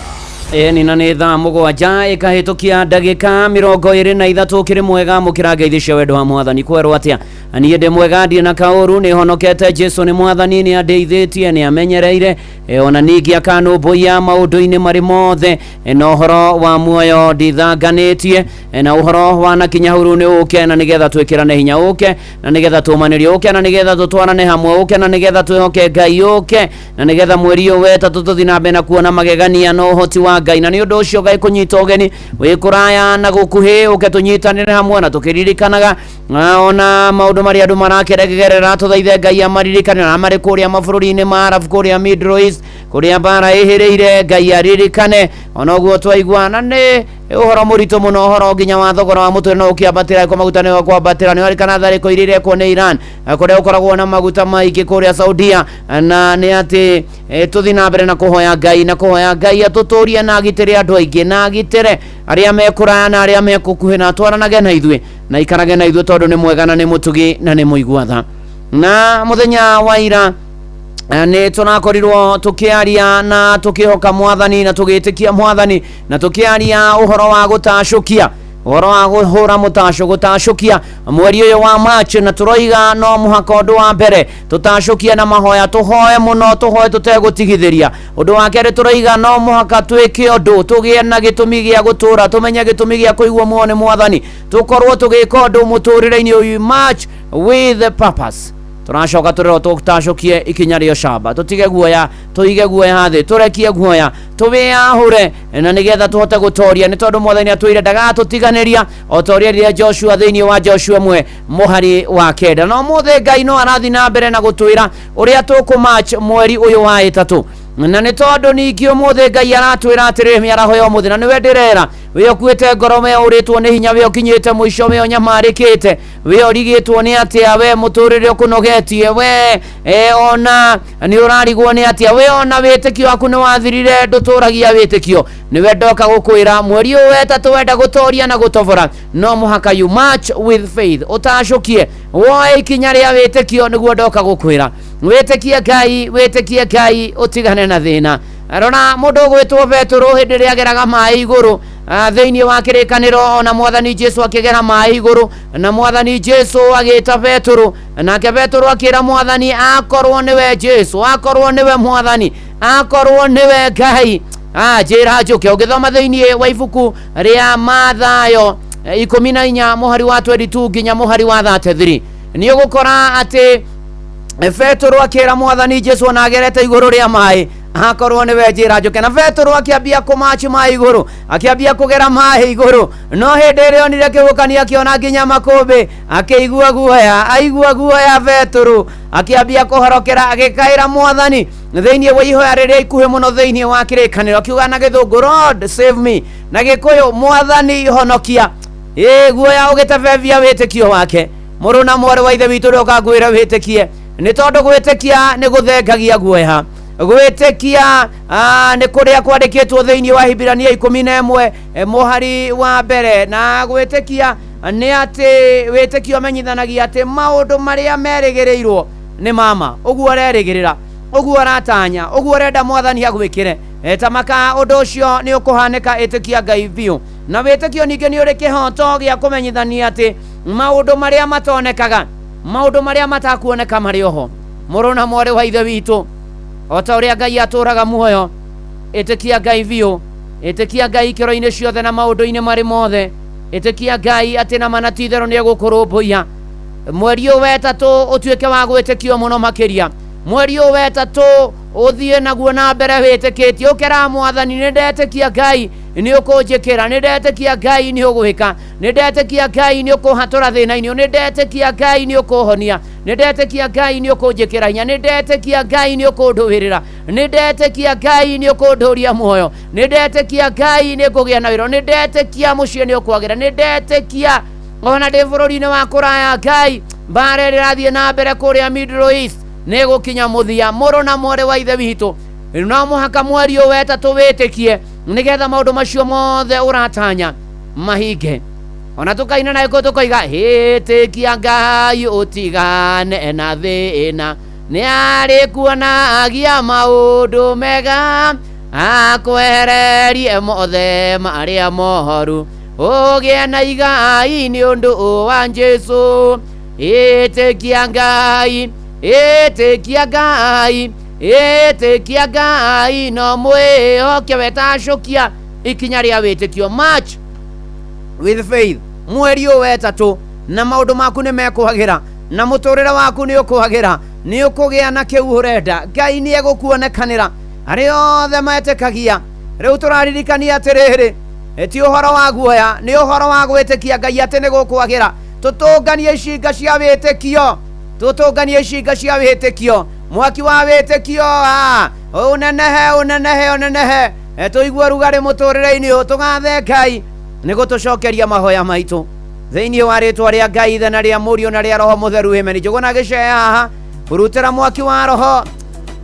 Ĩni na nĩ thaa 7 ĩkahĩtũkia ndagĩka 23. Kĩrĩ mwega mũkĩra ngeithi cia wendo wa Mwathani. Kwerwo atĩa? Niĩ ndĩ mwega, ndirĩ na kaũru, nĩ honokete. Jesu nĩ Mwathani, nĩ andeithĩtie, nĩ amenyereire, ona ningĩ akanũmbũiya maũndũ-inĩ marĩ mothe, na ũhoro wa muoyo ndithanganĩtie, na ũhoro wa na kinya huru nĩ ũke, na nĩgetha twĩkĩrane hinya, ũke na nĩgetha tũmanĩrie, ũke na nĩgetha tũtwarane hamwe, ũke na nĩgetha twĩhoke Ngai, ũke na nĩgetha mweri ũyũ wetatũ tũthiĩ na mbere na kuona magegania na ũhoti wa Ngai. Na nĩ ũndũ ũcio Ngai kũnyita ũgeni wĩ kũraya na gũkuhĩ, ũke tũnyitanĩre hamwe na tũkĩririkanaga ona maũndũ marĩa andũ marakeregerera, tũthaithe Ngai amaririkane, na marĩ kũrĩa mabũrũri-inĩ ma Arabu, kũrĩa Middle East, kũrĩa mbara ĩhĩrĩire, Ngai aririkane. Ona ũguo twaigua na nĩ ũhoro mũritũ mũno, ũhoro nginya wa thogora wa mũtũrĩre no ũkĩambatĩra, kwa maguta nĩ kwambatĩra, nĩ warikana tharĩko iria irekwo nĩ Iran, kũrĩa gũkoragwo na maguta maingĩ kũrĩa Saudia, na nĩ atĩ tũthiĩ na mbere na kũhoya Ngai, na kũhoya Ngai atũtũrie na agitĩre andũ aingĩ, na agitĩre arĩa me kũraya na arĩa me gũkuhĩ, na atwaranage na ithuĩ na ikarage na ithuĩ, tondũ nĩ mwega na nĩ mũtugi na nĩ mũigua tha. Na mũthenya wa ira nĩ tũrakorirwo tũkĩaria na tũkĩhoka Mwathani na tũgĩtĩkia Mwathani, na tũkĩaria ũhoro wa gũtacũkia, ũhoro wa kũhũra mũtacũ, gũtacũkia mweri ũyũ wa March, na tũroiga no mũhaka ũndũ wa mbere tũtacũkie na mahoya, tũhoe mũno, tũhoe tũtegũtigithĩria. Ũndũ wa kerĩ tũroiga no mũhaka twĩke ũndũ, tũgĩe na gĩtũmi gĩa gũtũra, tũmenye gĩtũmi gĩa kũigua muoyo nĩ Mwathani, tũkorwo tũgĩka ũndũ mũtũrĩre-inĩ ũyũ, march with the purpose. Tũracoka tũrerwo tũtacũkie ikinya rĩa ũcamba, tũtige guoya, tũige guoya thĩ, tũrekie guoya, tũwĩyahũre, na nĩgetha tũhote gũtoria, nĩ tondũ Mwathani atwĩire ndagatũtiganĩria, o ta ũrĩa erire Joshua thĩinĩ wa Joshua 1 mũhari wa 9. Na ũmũthĩ Ngai no arathiĩ na mbere na gũtwĩra ũrĩa tũkũmatch mweri ũyũ wa ĩtatũ, na nĩ tondũ ningĩ ũmũthĩ Ngai aratwĩra atĩrĩrĩ, mĩaraho ya ũmũthĩ, na nĩwe ndĩrera, wĩ ũkuĩte ngoro, we ũrĩtwo nĩ hinya, we ũkinyĩte mũico, we ũnyamarĩkĩte, we ũrigĩtwo nĩ atĩa, we mũtũrĩre ũkũnogetie, we ona nĩ ũrarigwo nĩ atĩa, we ona wĩtĩkio waku nĩ wathirire, ndũtũragia wĩtĩkio, nĩwe ndoka gũkwĩra mweri ũyũ wetatũ wenda gũtoria na gũtobora, no mũhaka you march with faith, ũtacũkie, woe ikinya rĩa wĩtĩkio, nĩguo ndoka gũkwĩra wĩtĩkie Ngai, wĩtĩkie Ngai, ũtigane na thĩna. Rora mũndũ ũgwĩtwo Petero hĩndĩ ĩrĩa ageraga maĩ igũrũ thĩinĩ wa kĩrĩkanĩro, ona Mwathani Jesu akĩgera maĩ igũrũ, na Mwathani Jesu agĩta Petero, nake Petero akĩra Mwathani, akorwo nĩwe Jesu, akorwo nĩwe Mwathani, akorwo nĩwe Ngai, njĩra njũke. Ũngĩthoma thĩinĩ wa ibuku rĩa Mathayo 14 mũhari wa 22 nginya mũhari wa 33, nĩ ũgũkora atĩ Petero akĩra Mwathani Jesu ona agerete igũrũ rĩa maĩ, Akorwo nĩwe njĩra njũke. Na Petero akĩambia kũmachi maĩ igũrũ, akĩambia kũgera maĩ igũrũ, no hĩndĩ ĩrĩa onire kĩhuhũkanio akĩona nginya makũmbĩ, akĩigua guoya. Aigua guoya Petero akĩambia kũhorokera, agĩkaĩra Mwathani thĩinĩ wa ihoya rĩrĩa ikuhĩ mũno thĩinĩ wa kĩrĩkanĩro, akiuga na Gĩthũngũ, Lord save me, na Gĩkũyũ, Mwathani honokia. Ĩ guoya ũgĩtebebia wĩtĩkio wake. Mũrũ na mwarĩ wa ithe witũ, ũrĩa ũkangwĩra wĩtĩkie, nĩ tondũ gwĩtĩkia nĩ gũthengagia guoya. Gwĩtĩkia nĩ kũrĩa kwandĩkĩtwo thĩinĩ wa Hibirania 11 mũhari wa mbere. Na gwĩtĩkia nĩ atĩ wĩtĩkio ũmenyithanagia atĩ maũndũ marĩa merĩgĩrĩirwo nĩ mama, ũguo ũrerĩgĩrĩra, ũguo ũratanya, ũguo ũrenda Mwathani agwĩkĩre, tamaka ũndũ ũcio nĩ ũkũhanĩka. Ĩtĩkia Ngai biũ. Na wĩtĩkio ningĩ nĩ ũrĩ kĩhoto gĩa kũmenyithania atĩ maũndũ marĩa matonekaga, maũndũ marĩa matakuoneka marĩ oho. Mũrũ na mwarĩ wa ithe witũ, o ta ũrĩa Ngai atũraga muoyo, ĩtĩkia Ngai biũ, ĩtĩkia Ngai ikĩro-inĩ ciothe na maũndũ-inĩ marĩ mothe. Ĩtĩkia Ngai atĩ na mana ti itherũ nĩ egũkũrũmbũiya. Mweri ũyũ wetatũ ũtuĩke wa gwĩtĩkio mũno makĩria. Mweri ũyũ wetatũ ũthiĩ naguo na mbere wĩtĩkĩtie, ũkera Mwathani, nĩ ndetĩkia Ngai nĩ ũkũnjĩkĩra, nĩ ndetĩkia Ngai nĩ ũgwĩka, nĩ ndetĩkia Ngai nĩ ũkũhatũra thĩna-inĩ, nĩ ndetĩkia Ngai nĩ ũkũhonia, nĩ ndetĩkia Ngai nĩ ũkũnjĩkĩra hinya, nĩ ndetĩkia Ngai nĩ ũkũndũĩrĩra, nĩ ndetĩkia Ngai nĩ ũkũndũria muoyo, nĩ ndetĩkia Ngai nĩ ngũgĩa na wĩra, nĩ ndetĩkia mũciĩ nĩ ũkwagĩra, nĩ ndetĩkia ona ndĩ bũrũri-inĩ wa kũraya Ngai, mbara ĩrĩa ĩrathiĩ na mbere kũrĩa Middle East nĩ ĩgũkinya mũthia. Mũrũ na mwarĩ wa ithe witũ, no mũhaka mweri ũyũ wetatũ wĩtĩkie nĩgetha maũndũ macio mothe ũratanya mahinge. Ona tũkaina na gĩkũyũ tũkoiga, hĩtĩkia Ngai ũtigane na thĩna, nĩ arĩkuonagia maũndũ mega, akwehererie mothe marĩa moru, ũgĩe na igai nĩ ũndũ wa Jesũ. Ĩtĩkia Ngai, ĩtĩkia Ngai, ĩtĩkia Ngai, no mwĩhoke wetacũkia ikinya rĩa wĩtĩkio. March with faith mweri ũyũ wetatũ, na maũndũ maku nĩ mekwagĩra, na mũtũrĩre waku nĩ ũkwagĩra, nĩ ũkũgĩa na kĩu ũrenda. Ngai nĩ egũkuonekanĩra arĩa othe metĩkagia. Rĩu tũraririkania atĩrĩrĩ, ti ũhoro wa guoya, nĩ ũhoro wa gwĩtĩkia Ngai atĩ nĩ gũkwagĩra. Tũtũnganie icinga cia wĩtĩkio, tũtũnganie icinga cia wĩtĩkio, mwaki wa wĩtĩkio ũnenehe, ũnenehe, ũnenehe, tũigue rugarĩ mũtũrĩre-inĩ ũyũ. Tũgathe Ngai nĩ gũtũcokeria mahoya maitũ thĩinĩ wa rĩtwa rĩa Ngai Ithe na rĩa Mũriũ na rĩa Roho Mũtheru. Amen. Njũgũna gĩcee haha, hurutĩra mwaki wa roho,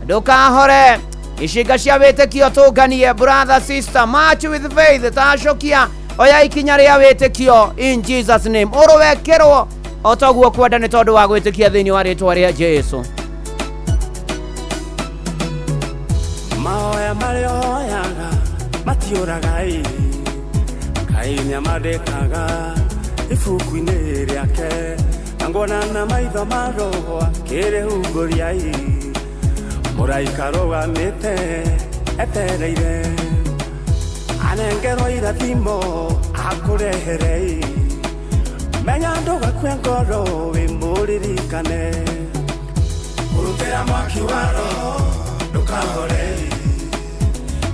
ndũkahore. Icinga cia wĩtĩkio tũnganie. Brother, sister, march with faith, tacũkia, oya ikinya rĩa wĩtĩkio in Jesus name. Ũrũwekĩrwo o toguo kwenda nĩ tondũ wa gwĩtĩkia thĩinĩ wa rĩtwa rĩa Jesu. Mahoya marĩa hoyaga matiũraga ĩ, Ngai nĩamandĩkaga ibuku-inĩ rĩake, na nguona na maitho ma roho akĩrĩhumbũria ĩ, mũraika arũgamĩte etereire anengerwo irathimo akũrehere ĩ, menya ndũgakue ngoro wĩ mũririkane. Ũrutĩra mwaki wa roho ndũkahore,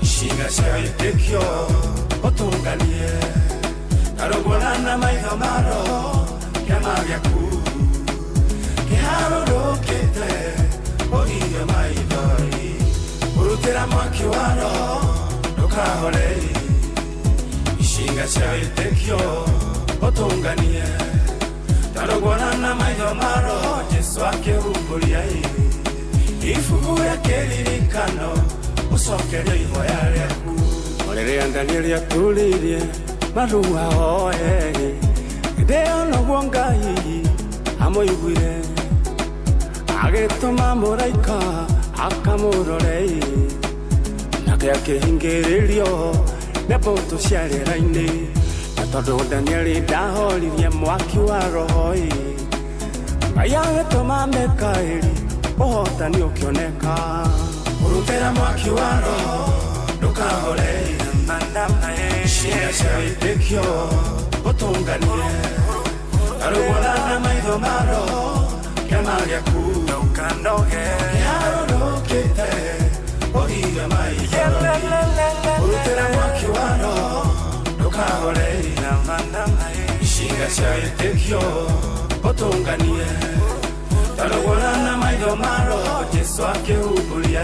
icinga cia wĩtĩkio ũtũnganie, na na maitho ma roho kĩama gĩaku kĩharũrũkĩte ũgirie maithori. Ũrutĩra mwaki wa roho ndũkahore, icinga cia wĩtĩkio ũtũnganie, na maitho ma roho Jesu akĩhumbũria ibuku rĩa kĩririkano ũcokerio ihoya rĩaku. Rĩrĩa Danieli atũrĩirie marua oe, hĩndĩ ĩyo noguo Ngai amũiguire, agĩtũma mũraika akamũrore, nake akĩhingĩrĩrio nĩ mbũtũ cia rĩera-inĩ. Na tondũ Danieli ndahoririe mwaki wa roho, Ngai agĩtũma Mikaeli ũhotani ũkĩoneka. Ũrutĩra mwaki wa roho ndũkahore, icinga cia wĩtĩkio ũtũnganie, na na maitho ma roho kĩama gĩaku ndũkanoge, kĩharũrũkĩte ũgirie Ishinga cia wĩtĩkio ũtũnganie tondũ guona na maitho ma roho Jesu akĩhumbũria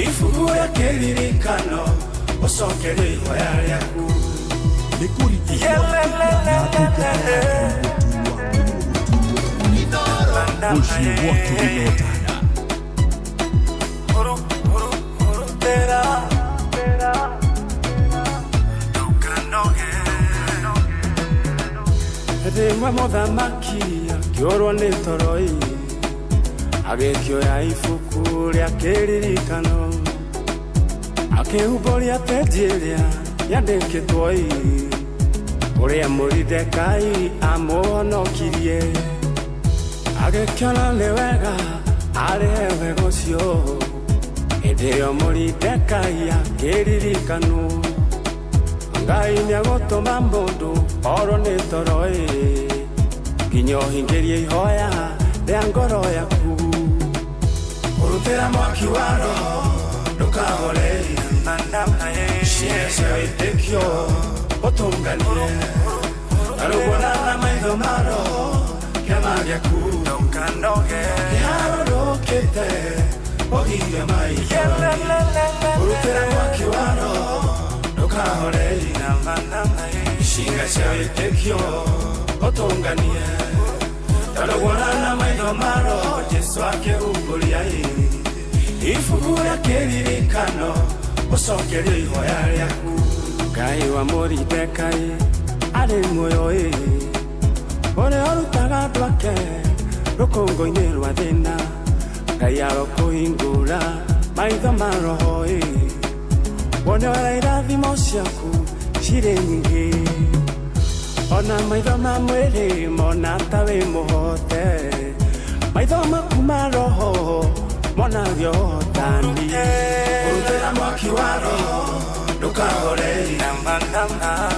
ibuku rĩa kĩririkano ũcokerie ihoya rĩaku. Nĩ kũrigĩrĩria na ndungata ya Ngai mũturi wa mũciĩ wa ũtugi na ũtana. Rĩmwe mũthamaki akĩũrwo nĩ toro agĩkĩoya ibuku rĩa kĩririkano akĩhumbũria peji ĩrĩa yandĩkĩtwo ũrĩa Moridekai amũhonokirie agĩkĩona nĩ wega arĩhe wega ũcio hĩndĩ ĩyo Moridekai akĩririkanwo Ngai nĩagũtũma mũndũ orwo nĩ toro nginya ũhingĩrie ihoya rĩa ngoro yaku. Ũrutĩra mwaki wa roho ndũkahore ciĩga cia wĩtĩkio ũtũnganie arũguona na maitho ma roho kĩama gĩaku kĩharũrũkĩte ũgirie maitho. Ũrutĩra mwaki wa roho ndũkahore ishinga cia wĩtĩkio ũtũnganie tondũ guona na maitho ma roho Jesu akĩhumbũria ibuku rĩa kĩririkano ũcokerie ihoya rĩaku. Ngai wa Moridekai arĩ muoyo ũrĩa ũrutaga andũ ake rũkũngũ-inĩ rwa thĩna. Ngai arokũhingũra maitho ma roho wone ũrĩa irathimo ciaku cirĩ nyingĩ ona maitho ma mwĩrĩ mona ta wĩ mũhote maitho maku ma roho monagio ũhotani. Ũrutĩra mwaki wa roho ndũkahore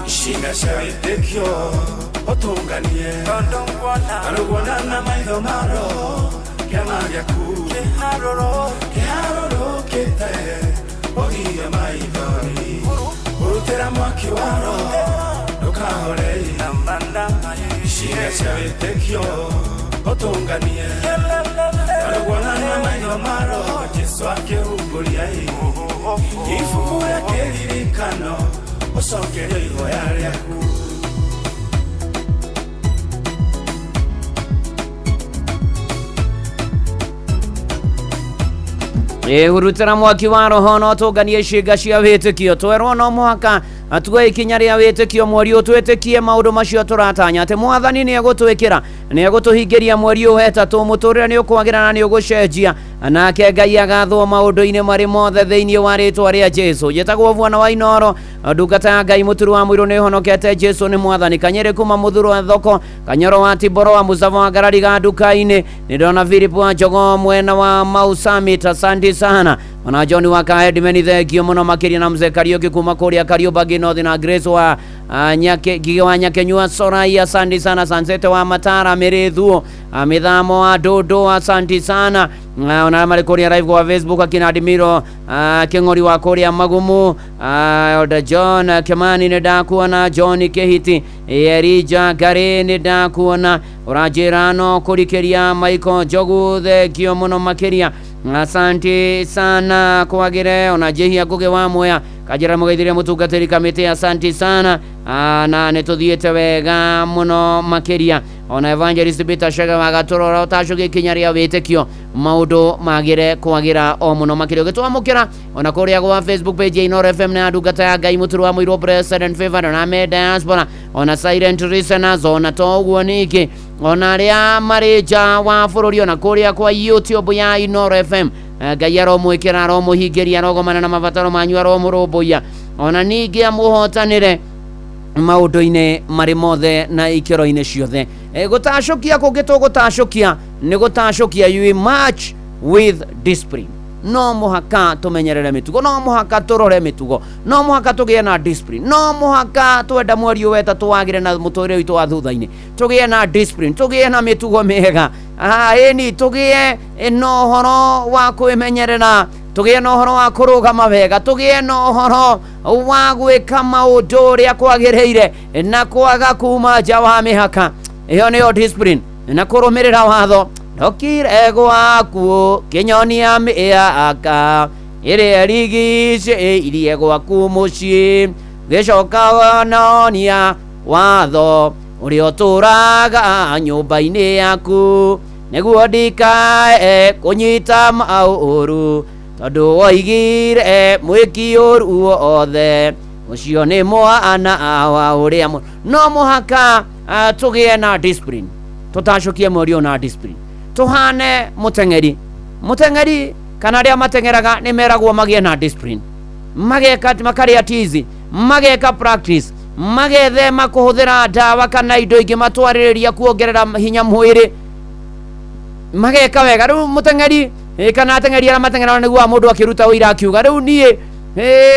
ishinga cia wĩtĩkio ũtũnganie tondũ guona na maitho ma roho kĩama gĩaku kĩharũrũkĩte ũgirie maithori. Ũrutĩra mwaki wa roho ndũkahore ishinga cia wĩtĩkio ũtũnganie tondũ guona na maitho ma roho Jesu akĩhumbũria ibuku rĩa kĩririkano ũcokerie ihoya rĩaku. Hurutĩra mwaki wa roho no tũnganie ciĩga cia wĩtĩkio twerwo no mũhaka atue ikinya rĩa wĩtĩkio mweri ũyũ twĩtĩkie maũndũ macio tũratanya atĩ mwathani nĩ egũtwĩkĩra nĩ egũtũhingĩria mweri ũyũ wetatũ mũtũrĩre nĩ ũkwagĩra na nĩ ũgũcenjia nake Ngai agathwo maũndũ-inĩ marĩ mothe thĩinĩ wa rĩtwa rĩa Jesu. Njĩtagwo Bwana wa Inoro ndungata ya Ngai mũturu wa mũirũ nĩ honokete Jesu nĩ mwathani. Kanyĩrĩ kuma mũthuro wa thoko Kanyoro wa Tiboro wa Muzava wa Ngarariga nduka-inĩ nĩ ndona Philip wa Njogoo mwena wa Mau Summit, asante sana. Ona John wa Kaedimeni thengio mũno makĩria na mzee Kariuki kuma kũrĩa Kariũmbangi North na Grace wa Nyake Ngigĩ wa Nyakenyua Sorai, asante sana. Sansete wa Matara Mĩrĩthuo Mĩthamo wa Ndũndũ, asante sana. Ona marĩ kũrĩa live kwa Facebook akina Adimiro Kĩng'ori wa kũrĩa Magumu, Elder John Kimani nĩ ndakuona, John Kĩhiti Erija Ngari nĩ ndakuona, ũranjĩra no kũrikĩria Michael Njogu thengio mũno makĩria asante sana kwagire. Ona Njihia Ngugi wa Mwea kanjĩra mũgeithirie mũtungatĩri kamĩtĩ, asante sana na nĩ tũthiĩte wega mũno makĩria. Ona Evangelist Peter Shega wa Gatũrora ũtacũgĩ ikinya rĩa wĩtĩkio maũndũ magĩre kwagĩra o mũno makĩria. Ũgĩtwamũkĩra ona kũrĩa gwa Facebook page ya Inoro FM na ndungata ya Ngai mũturu wa mũirũ President Favor na me diaspora ona silent listeners ona to ũguo ningĩ ona arĩa marĩ nja wa bũrũri ona kũrĩa kwa YouTube ya Inoro FM Ngai aromwĩkĩra aromũhingĩria arogomana na mabataro manyu aromũrũmbũiya ona ningĩ amũhotanĩre maũndũ-inĩ marĩ mothe na ikĩro-inĩ ciothe. Gũtacũkia kũngĩ tũgũtacũkia nĩ gũtacũkia you match with discipline. No mũhaka tũmenyerere mĩtugo, no mũhaka tũrore mĩtugo, no mũhaka tũgĩe na discipline, no mũhaka twenda mweri ũyũ wetatũ wagĩre na mũtũrĩre witũ wa thutha-inĩ tũgĩe na discipline, tũgĩe na mĩtugo mĩega, ĩni tũgĩe na ũhoro wa kwĩmenyerera Tũgĩe na ũhoro wa kũrũgama wega, tũgĩe na ũhoro wa gwĩka maũndũ ũrĩa kwagĩrĩire na kwaga kuma nja wa mĩhaka. Ĩyo nĩyo discipline na kũrũmĩrĩra watho. Ndokire gwaku kĩnyonia mĩaka ĩrĩa ĩrigicĩirie gwaku mũciĩ, gĩcoka wononia watho ũrĩa ũtũraga nyũmba-inĩ yaku, nĩguo ndikae kũnyita maũru, tondũ woigire mwĩki ũru wothe ũcio nĩ mwana wa ũrĩa no mũhaka tũgĩe na discipline, tũtacũkie mweri ũyũ na discipline, tũhane mũteng'eri. Mũteng'eri kana arĩa mateng'eraga nĩ meragwo magĩe na discipline, mageka makarĩa tizi, mageka practice, magethema kũhũthĩra ndawa kana indo ingĩ matwarĩrĩria kuongerera hinya mwĩrĩ, mageka wega. Rĩu mũteng'eri kana ateng'eri arĩa mateng'eraga nĩguo mũndũ akĩruta ũira akiuga rĩu niĩ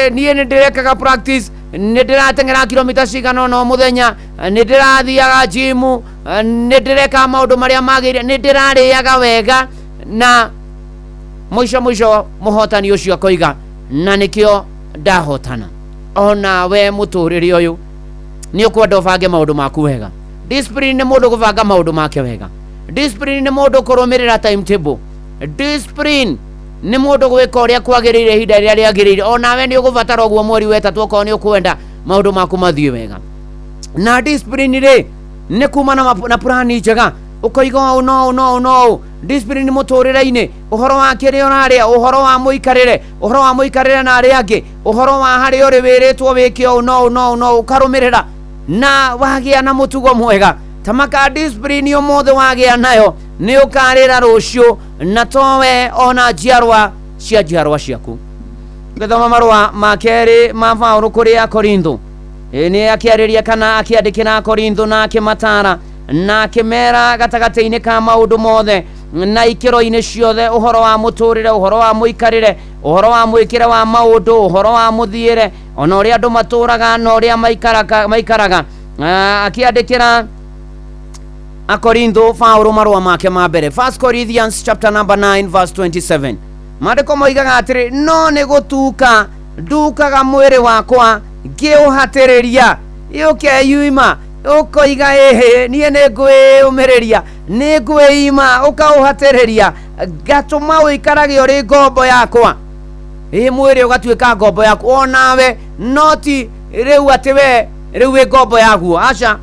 niĩ nĩ ndĩrekaga practice, nĩ ndĩrateng'era kilomita cigana ũna o mũthenya, nĩ ndĩrathiaga gym, nĩ ndĩrekaga maũndũ marĩa magĩrĩire, nĩ ndĩrarĩaga wega, na mũico mũico mũhotani ũcio akoiga na nĩkĩo ndahotana. Ona we mũtũrĩre ũyũ nĩ ũkwenda ũbange maũndũ maku wega. Discipline nĩ mũndũ gũbanga maũndũ make wega. Discipline nĩ mũndũ kũrũmĩrĩra timetable. Discipline nĩ mũndũ gwĩka ũrĩa kwagĩrĩire ihinda rĩrĩa rĩagĩrĩire. Onawe nĩ ũgũbatara ũguo mweri wa ĩtatũ okorwo nĩ ũkwenda maũndũ maku mathiĩ wega. Na discipline rĩ nĩ kuma na plani njega, ũkoiga ũũ no ũũ no ũũ no ũũ. Discipline mũtũrĩre-inĩ, ũhoro wa kĩrĩa ũrarĩa, ũhoro wa mũikarĩre, ũhoro wa mũikarĩre na arĩa angĩ, ũhoro wa harĩa ũrĩ wĩrĩtwo wĩke ũũ no ũũ no ũũ no ũũ, ũkarũmĩrĩra na wagĩa na mũtugo mwega. Tamaka discipline ũmũthĩ wagĩa nayo nĩ ũkarĩra rũciũ, na towe ona njiarwa cia njiarwa ciaku. Ngĩthoma marũa ma kerĩ ma Paũlũ kũrĩ Akorintho, nĩ akĩarĩria kana akĩandĩkĩra Akorintho na akĩmatara na akĩmera gatagatĩ-inĩ ka maũndũ mothe na ikĩro-inĩ ciothe, ũhoro wa mũtũrĩre, ũhoro wa mũikarĩre, ũhoro wa mwĩkĩre wa maũndũ, ũhoro wa mũthiĩre, ona ũrĩa andũ matũraga na ũrĩa maikaraga. Akĩandĩkĩra Akorintho Paũlũ marũa make ma mbere, 1 Corinthians chapter number 9 verse 27, maandĩko moigaga atĩrĩ, no nĩ gũtuka ndukaga mwĩrĩ wakwa ngĩũhatĩrĩria. Ũkeyuima ũkoiga ĩhĩ niĩ nĩ ngwĩyũmĩrĩria, nĩ ngwĩima, ũkaũhatĩrĩria, ngatũma ũikarage ũrĩ ngombo yakwa. Ĩ mwĩrĩ ũgatuĩka ngombo yaku onawe, no ti rĩu atĩ we rĩu wĩ ngombo yaguo, aca.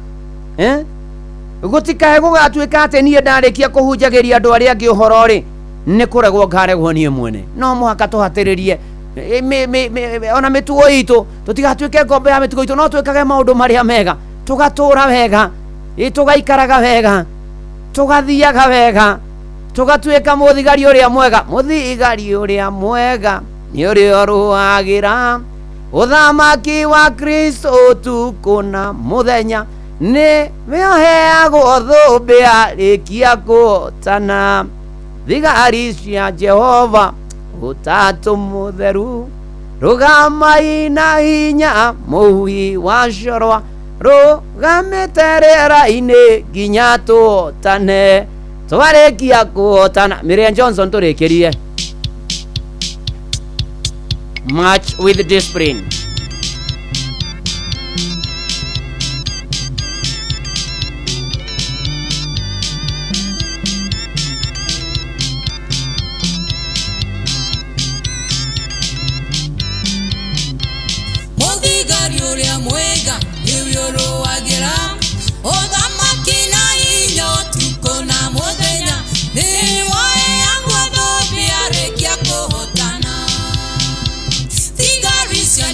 Gũtikae gũgatuĩka atĩ niĩ ndarĩkia kũhunjagĩria andũ arĩa angĩ ũhoro rĩ, nĩ kũregwo ngaregwo niĩ mwene. No mũhaka tũhatĩrĩrie ona mĩtugo itũ, tũtigatuĩke ngombo ya mĩtugo itũ, no twĩkage maũndũ marĩa mega, tũgatũra wega, tũgaikaraga wega, tũgathiaga wega, tũgatuĩka mũthigari ũrĩa mwega. Mũthigari ũrĩa mwega nĩ ũrĩa ũrũagĩra ũthamaki wa Kristo ũtukũ na mũthenya, nĩ ũheagwo thũmbĩ arĩkia kũhotana. Thigari cia Jehova ũtatũ mũtheru, rũgamai na hinya mũhuhi wa corwa, rũgamĩte rĩera-inĩ nginya tũhotane. Twarĩkia kũhotana, Miriam Johnson tũrĩkĩrie. March with discipline. Mũthigari ũrĩa mwega nĩwe ũrũagĩra ũthamaki na hinya ũtukũ na mũthenya, nĩwe ũheagwo thũmbĩ arĩkia kũhotana. Thigari cia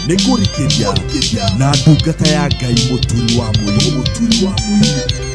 Nĩ kũrikĩria na ndungata ya Ngai Mũturi wa Mũirũ. Mũturi wa Mũirũ.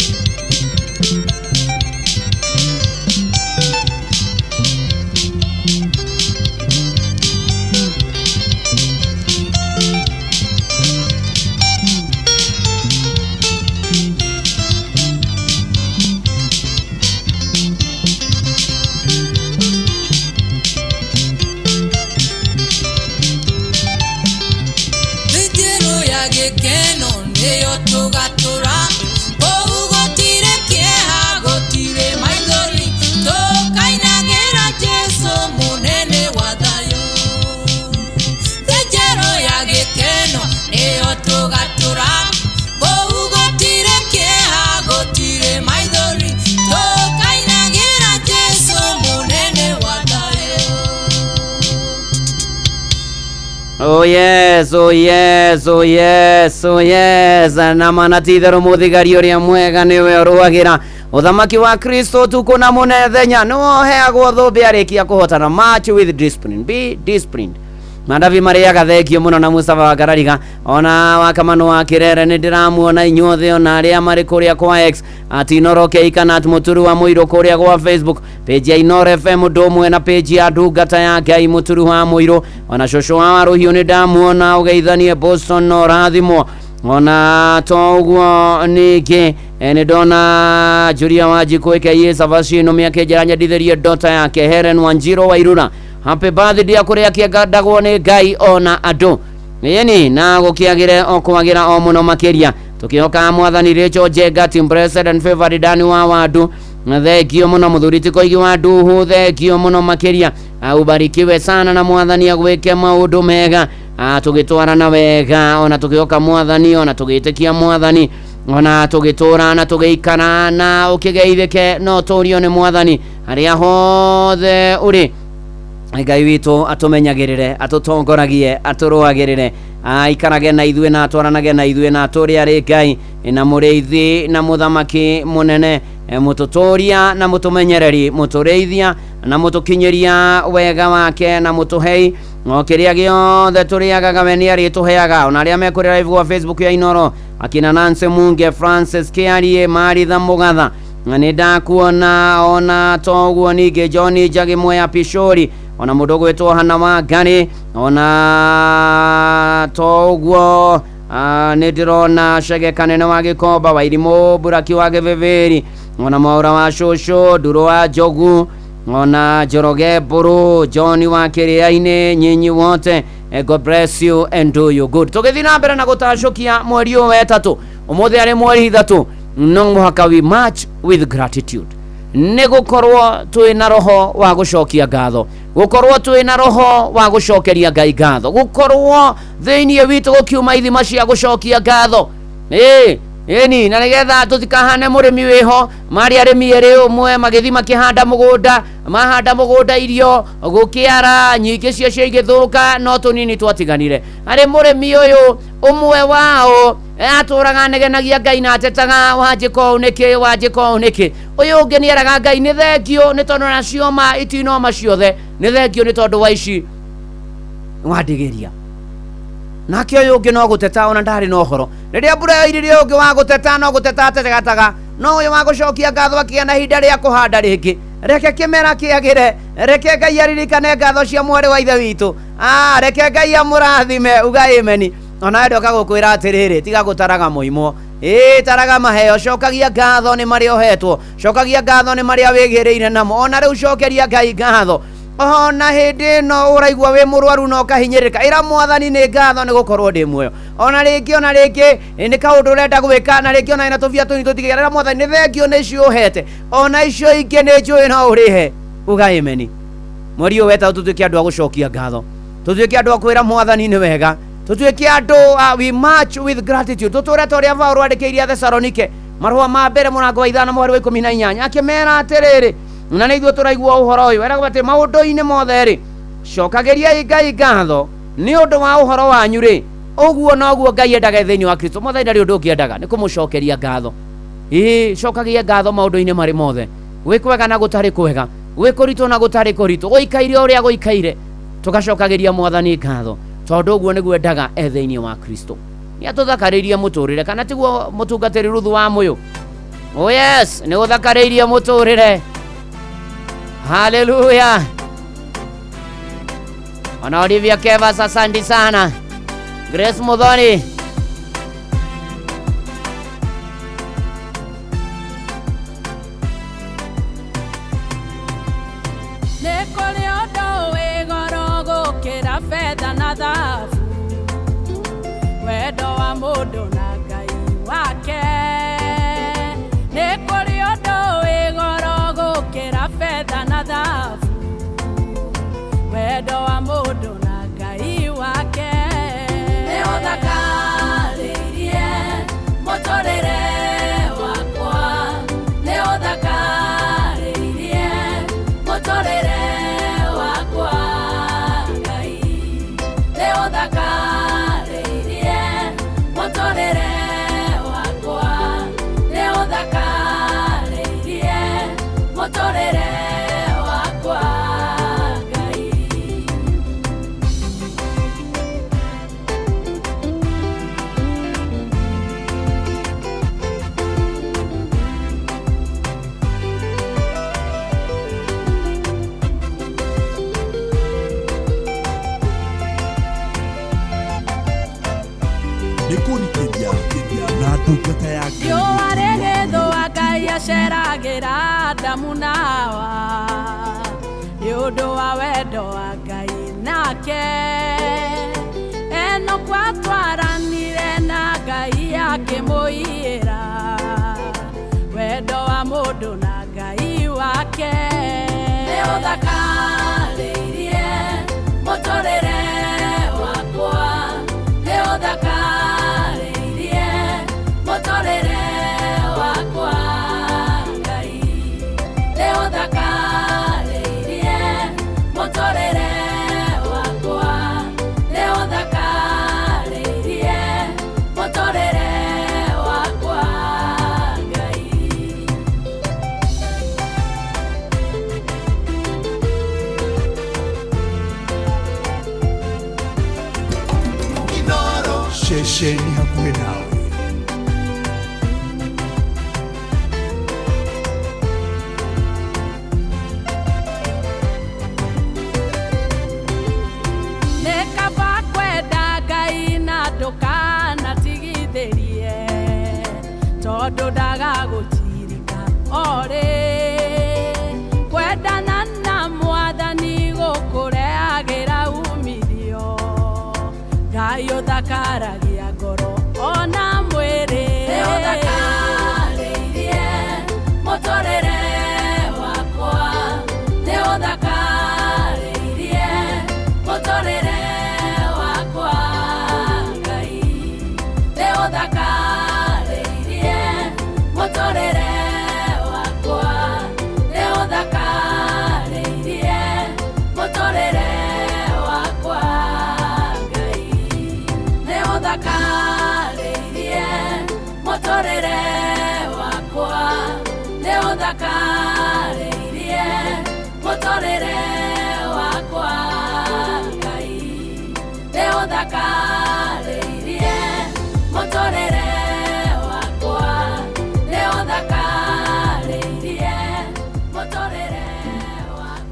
Mĩthiĩro ya gĩkeno nĩyo tũgatũra kũu gũtirĩ kĩeha gũtirĩ maithori tũkainagĩra Jesũ mũnene wa thayũ. Mĩthiĩro ya gĩkeno nĩyo tũgatũra kũu gũtirĩ kĩeha gũtirĩ maithori tũkainagĩra Jesũ mũnene wa thayũ. Oh yes, oh yes, oh yes, oh yes. Na mana ti itherũ mũthigari ũrĩa mwega nĩwe ũrũagĩra ũthamaki wa Kristo ũtukũ na mũnethenya nĩwe ũheagwo thũmbĩ arĩkia kũhotana. March with discipline, be disciplined. Mandabi marĩaga thengio mũno na Mustafa wa Karariga ona wa Kamano wa Kĩrere nĩ ndĩramuona inyuothe ona arĩa marĩ kũrĩa kwa X at Inoro K kana at Mũturu wa Mũirũ kũrĩa gwa Facebook page ya Inoro FM ũndũ ũmwe na page ya ndungata ya Ngai Mũturu wa Mũirũ ona cũcũ wa Warũhiũ nĩ ndamuona ũgeithanie Boston no ũrathimwo ona to ũguo ningĩ nĩ ndona Julia Wanjikũ aka Savasino mĩaka njera nyendithĩrie ndota yake Helen Wanjiro Wairura happy birthday kũrĩa kĩendagwo nĩ Ngai ona andũ ĩni na gũkĩagĩre o kwagĩra o mũno makĩria tũkĩhoka mwathani Rachel Njenga team blessed and favored Dani wa Wandu thengio mũno mũthuri ti Koigi wa Nduhu thengio mũno makĩria. Ubarikiwe sana na mwathani agwĩke maũndũ mega. Tũgĩtwarana wega ona tũkĩhoka mwathani ona tũgĩtĩkia mwathani ona tũgĩtũra na tũgĩikara na ũkĩgeithĩke no tũrio nĩ mwathani harĩa hothe ũrĩ. Ngai witũ atũmenyagĩrĩre atũtongoragie atũrũagĩrĩre aikarage na ithuĩ na atwaranage na ithuĩ na atũrĩ arĩ Ngai na mũrĩithi na mũthamaki mũnene, mũtũtũria na mũtũmenyereri mũtũrĩithia na mũtũkinyĩria wega wake na mũtũhei o kĩrĩa gĩothe tũrĩagaga we nĩ arĩtũheaga. Ona arĩa mekũrĩa live gwa Facebook ya Inoro akina Nancy Munge Francis Kĩarie Maritha Mũgatha nĩ ndakuona ona to ũguo ningĩ John Njagi Mwea Pishori ona mũndũ ũgwĩtwo Hana wa Ngari ona to ũguo nĩ ndĩrona Chege Kanene wa Gĩkomba Wairimũ Buraki wa Gĩbĩbĩri ona Mwaũra wa Cũcũ Nduro wa Njogu ona Njoroge Mbũrũ John wa Kĩrĩa-inĩ nyinyi wote. God bless you and do you good. Tũgĩthiĩ na mbere na gũtacũkia mweri ũyũ wa ĩtatũ ũmũthĩ arĩ mweri 3 no mũhaka we march with gratitude nĩ gũkorwo twĩ na roho wa gũcokia ngatho gũkorwo twĩ na roho wa gũcokeria Ngai ngatho gũkorwo thĩinĩ witũ gũkiuma ithima cia gũcokia ngatho. Ĩni na nĩgetha tũtikahane mũrĩmi wĩho marĩ arĩmi erĩ ũmwe magĩthiĩ makĩhanda mũgũnda mahanda mũgũnda irio gũkĩara nyingĩ ciacio igĩthũka no tũnini twatiganire. Harĩ mũrĩmi ũyũ ũmwe wao atũraga anegenagia Ngai na atetaga wanjĩka ũũ nĩkĩ wanjĩka ũũ nĩkĩ ũyũ ũngĩ nĩeraga Ngai nĩ thengio nĩ tondũ nacioma itinoma ciothe nĩ thengio nĩ tondũ wa ici wandĩgĩria. Nake ũyũ ũngĩ no gũteta ona ndarĩ na ũhoro rĩrĩa mbura yoirire ũngĩ wa gũteta no gũteta atetagataga no ũyũ wa gũcokia ngatho akĩgĩa na ihinda rĩa kũhanda rĩngĩ. Reke kĩmera kĩagĩre reke Ngai aririkane ngatho cia mwarĩ wa ithe witũ. Reke Ngai amũrathime uga ameni. Ona ndoka gũkwĩra atĩrĩrĩ tiga gũtaraga mũimwo taraga maheo cokagia ngatho nĩ marĩa ũhetwo cokagia ngatho nĩ marĩa wĩgĩrĩire namo ona rĩu cokeria Ngai ngatho ona hĩndĩ ĩno ũraigua wĩ mũrwaru na ũkahinyĩrĩrĩka ĩra mwathani nĩ ngatho nĩ gũkorwo ndĩ muoyo ona rĩngĩ nĩ kaũndũ ũrenda gwĩka na rĩngĩ ona ĩna tũbia tũnini tũtigĩra ĩra mwathani nĩ thengio nĩ icio ũhete ona icio ingĩ nĩ njũĩ no ũrĩhe uga ameni. Mweri ũyũ wetagwo tũtuĩke andũ a gũcokia ngatho tũtuĩke andũ a kwĩra mwathani nĩ wega tũtuĩke andũ we march with gratitude tũtũre ta ũrĩa Paũlũ andĩkĩire Thesalonike marũa ma mbere mũrango wa 5 mweri wa 18 akĩmera atĩrĩrĩ na nĩ ithuĩ tũraigua ũhoro ũyũ eragwo atĩ maũndũ-inĩ mothe rĩ cokagĩriai Ngai ngatho nĩ ũndũ wa ũhoro wanyu rĩ ũguo noguo Ngai endaga thĩinĩ wa Kristo. Mwathani ndarĩ ũndũ ũngĩ endaga nĩ kũmũcokeria ngatho. Cokagia ngatho maũndũ-inĩ marĩ mothe gwĩ kwega na gũtarĩ kwega gwĩ kũritũ na gũtarĩ kũritũ gũikaire ũrĩa gũikaire tũgacokagĩria mwathani ngatho. Tondũ ũguo nĩguo endaga e thĩinĩ wa Kristo. Nĩ atũthakarĩirie mũtũrĩre, kana tiguo mũtungatĩri Ruthu wa Mũyũ? Oh yes, nĩ ũthakarĩirie mũtũrĩre. Haleluya. Ona Olivia Kevas, asante sana. Grace Muthoni. Nĩ kũrĩ ũndũ wĩ goro gũkĩra betha na thahabu, wendo wa mũndũ na Ngai wake. Nĩ kũrĩ ũndũ wĩ goro gũkĩra betha na thahabu, wendo wa mũndũ na Ngai wake. Nĩ ũthakarĩirie mũtũrĩre wakwa, nĩ ũthakarĩirie mũtũrĩre wakwa Ngai. Nĩ ũthakarĩirie mũtũrĩre wakwa, nĩ ũthakarĩirie mũtũrĩre wakwa Ngai. Nĩ kũrikĩria na ndungata ya Ngai. Riũa rĩgĩthũa Ngai aceragĩra Adamu na Hawa nĩ ũndũ wa wendo wa Ngai nake. Enoku atwaranire na Ngai akĩmũiyĩra wendo wa mũndũ na Ngai wake. Nĩ ũthakarĩirie mũtũrĩre wakwa, nĩ ũthakarĩirie mũtũrĩre wakwa Ngai. Nĩ ũthakarĩirie mũtũrĩre wakwa, nĩ ũthakarĩirie mũtũrĩre wakwa Ngai. Ceceni hakuhĩ nawe. Nĩ kaba kwenda Ngai na ndũkanatigithĩrie, tondũ ndagagũtirika orĩ. Kwendana na Mwathani gũkũrehagĩra umithio, Ngai ũthakaragia ngoro ona mwĩrĩ. Nĩ ũthakarĩirie mũtũrĩre wakwa, nĩ ũthakarĩirie mũtũrĩre wakwa Ngai. Nĩ ũthakarĩirie mũtũrĩre wakwa, nĩ ũthakarĩirie mũtũrĩre wakwa Ngai. Nĩ ũthakarĩirie mũtũrĩre wakwa, nĩ ũthakarĩirie mũtũrĩre wakwa Ngai. Nĩ ũthakarĩirie mũtũrĩre wakwa, nĩ ũthakarĩirie mũtũrĩre.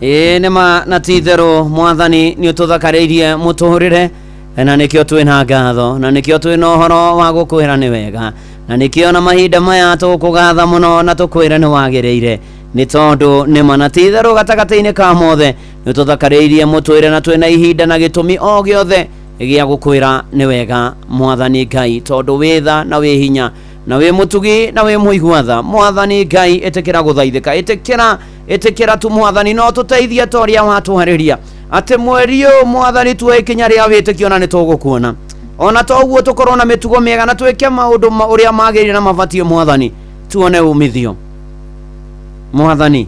Ĩĩ nĩ ma na ti itherũ Mwathani nĩ ũtũthakarĩirie mũtũrĩre, na nĩkĩo twĩna ngatho, na nĩkĩo twĩna ũhoro wa gũkwĩra nĩ wega, na nĩkĩo na mahinda maya tũkũgatha mũno na tũkwĩre nĩ wagĩrĩire, nĩ tondũ nĩ ma na ti itherũ gatagatĩ-inĩ ka mothe nĩ ũtũthakarĩirie mũtũrĩre, na twĩna ihinda na gĩtũmi o gĩothe gĩa gũkwĩra nĩ wega Mwathani Ngai, tondũ wĩ tha na wĩ hinya na wĩ mũtugi na wĩ mũigua tha. Mwathani Ngai, ĩtĩkĩra gũthaithĩka, ĩtĩkĩra, ĩtĩkĩra tu Mwathani, no tũteithie ta ũrĩa watwarĩria atĩ mweri ũyũ Mwathani tuoe ikinya rĩa wĩtĩkio na nĩ tũgũkuona. Ona to ũguo tũkorwo na mĩtugo mĩega na twĩke maũndũ ũrĩa magĩrĩire na mabatiĩ Mwathani, tuone umithio. Mwathani,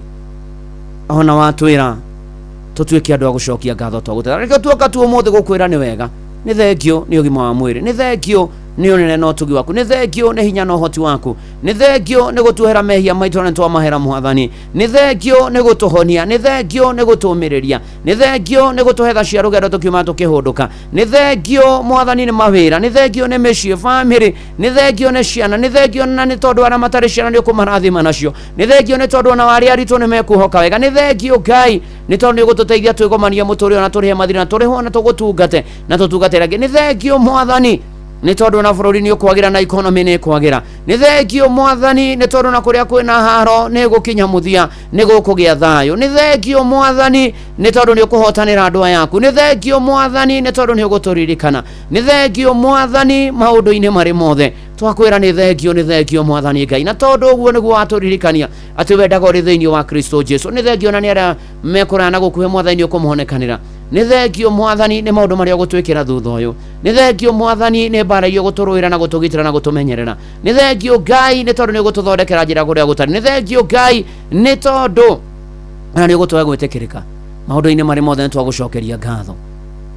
ona watwĩra tũtuĩke andũ a gũcokia ngatho twagũtetha, nĩkĩo tuoka tu ũmũthĩ gũkwĩra nĩ wega, nĩ thengio nĩ ũgima wa mwĩrĩ, nĩ thengio Nĩ ũnene na ũtugi waku. Nĩ thengio nĩ hinya na ũhoti waku. Nĩ thengio nĩ gũtuohera mehia maitũ na nĩtwamahera Mwathani. Nĩ thengio nĩ gũtũhonia. Nĩ thengio nĩ gũtũmĩrĩria. Nĩ thengio nĩ gũtũhe tha cia rũgendo tũkiuma tũkĩhũndũka. Nĩ thengio Mwathani nĩ mawĩra. Nĩ thengio nĩ mĩciĩ, bamĩrĩ. Nĩ thengio nĩ ciana. Nĩ thengio na nĩ tondũ arĩa matarĩ ciana nĩ ũkũmarathima nacio. Nĩ thengio nĩ tondũ ona arĩa aritũ nĩ mekuhoka wega. Nĩ thengio Ngai nĩ tondũ nĩ ũgũtũteithia twĩgomanie mũtũrĩre na tũrĩhe mathirĩ na tũrĩhwo na tũgũtungate na tũtungatĩre angĩ. Nĩ thengio Mwathani nĩ tondũ na bũrũri nĩ ũkwagĩra na economy nĩ ĩkwagĩra. Nĩ thengio Mwathani nĩ tondũ na kũrĩa kwĩna haro nĩ gũkinya mũthia nĩ gũkũgĩa thayũ. Nĩ thengio Mwathani nĩ tondũ nĩ ũkũhotanĩra andũ aya aku. Nĩ thengio Mwathani nĩ tondũ nĩ ũgũtũririkana. Nĩ thengio Mwathani maũndũ-inĩ marĩ mothe. Twakwĩra nĩ thengio, nĩ thengio Mwathani Ngai, na tondũ ũguo nĩguo watũririkania atĩ wendaga ũrĩ thĩinĩ wa Kristo Jesu. Nĩ thengio na nĩ arĩa mekũraya na gũkuhĩ Mwathani nĩ ũkũmahonekanĩra. Nĩ thengio Mwathani nĩ maũndũ marĩa ũgũtwĩkĩra thutha ũyũ. Nĩ thengio Mwathani nĩ mbara iria ũgũtũrũĩra na gũtũgitĩra na gũtũmenyerera. Nĩ thengio Ngai nĩ tondũ nĩ ũgũtũthondekera njĩra kũrĩa gũtarĩ. Nĩ thengio Ngai nĩ tondũ ona nĩ ũgũtũhe gwĩtĩkĩrĩka maũndũ-inĩ marĩ mothe. Nĩ twagũcokeria ngatho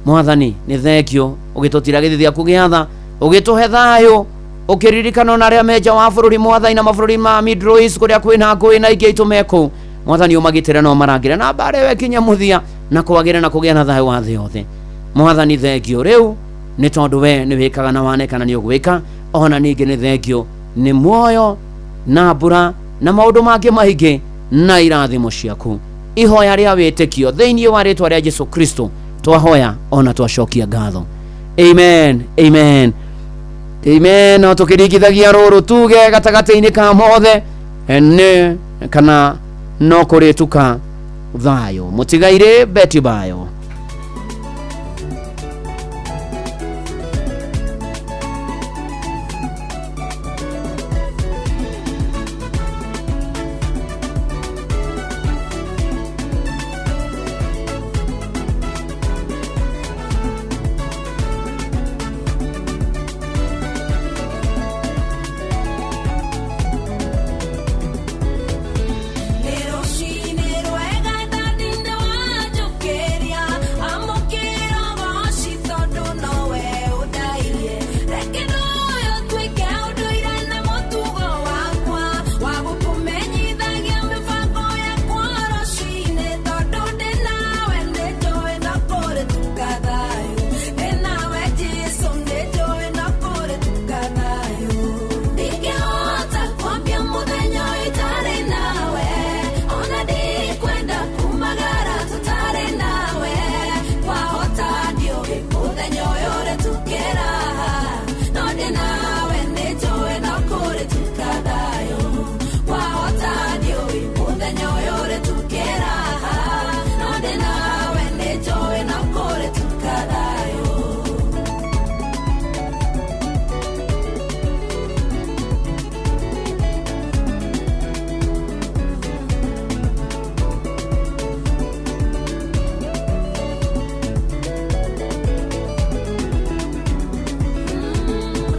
Mwathani. Nĩ thengio ũgĩtũtira gĩthithi gĩaku gĩa tha, ũgĩtũhe thayũ, ũkĩririkana ona arĩa me nja wa bũrũri Mwathani, na mabũrũri ma Middle East kũrĩa kwĩna ngũĩ na ingĩ aitũ me kũu. Mwathani ũmagitĩre na ũmarangĩre na mbara ĩyo ĩkinye mũthia na kwagĩre na kũgĩa na thayũ wa thĩ yothe. Mwathani thengio rĩu nĩ tondũ we nĩ wĩkaga na waneka na nĩ ũgwĩka. Ona ningĩ nĩ thengio nĩ muoyo na mbura na maũndũ mangĩ maingĩ na irathimo ciaku. Ihoya rĩa wĩtĩkio thĩinĩ wa rĩtwa rĩa Jesu Kristo twahoya ona twacokia ngatho. Amen, amen, amen. No tũkĩringithagia rũrũ tuge gatagatĩ-inĩ ka mothe nĩ kana no kũrĩtuka thayũ. Mũtigairĩ Betty Bayo. Nĩ rũcinĩ rwega ndandinde wanjũkĩria, amũkĩra ũgoci tondũ nowe ũndairie. Reke ũndũ ũyũ ũtuĩke ũndũire na mũtugo wakwa wa gũkũmenyithagia mĩbango yakwa rũcinĩ, tondũ ndĩ nawe nĩ njũĩ no kũrĩtuka thayũ. Ndĩ nawe Jesũ nĩ njũĩ no kũrĩtuka thayũ. Ndingĩhota kwambia mũthenya ũyũ itarĩ nawe, ona ndikwenda kumagara tũtarĩ nawe. Wahota ndiũĩ mũthenya ũyũ ũrĩtukĩra, no ndĩ nawe nĩ njũĩ no kũrĩtuka thayũ. Wahota ndiũĩ mũthenya ũyũ ũrĩtukĩra, no ndĩ nawe nĩ njũĩ no kũrĩtuka thayũ.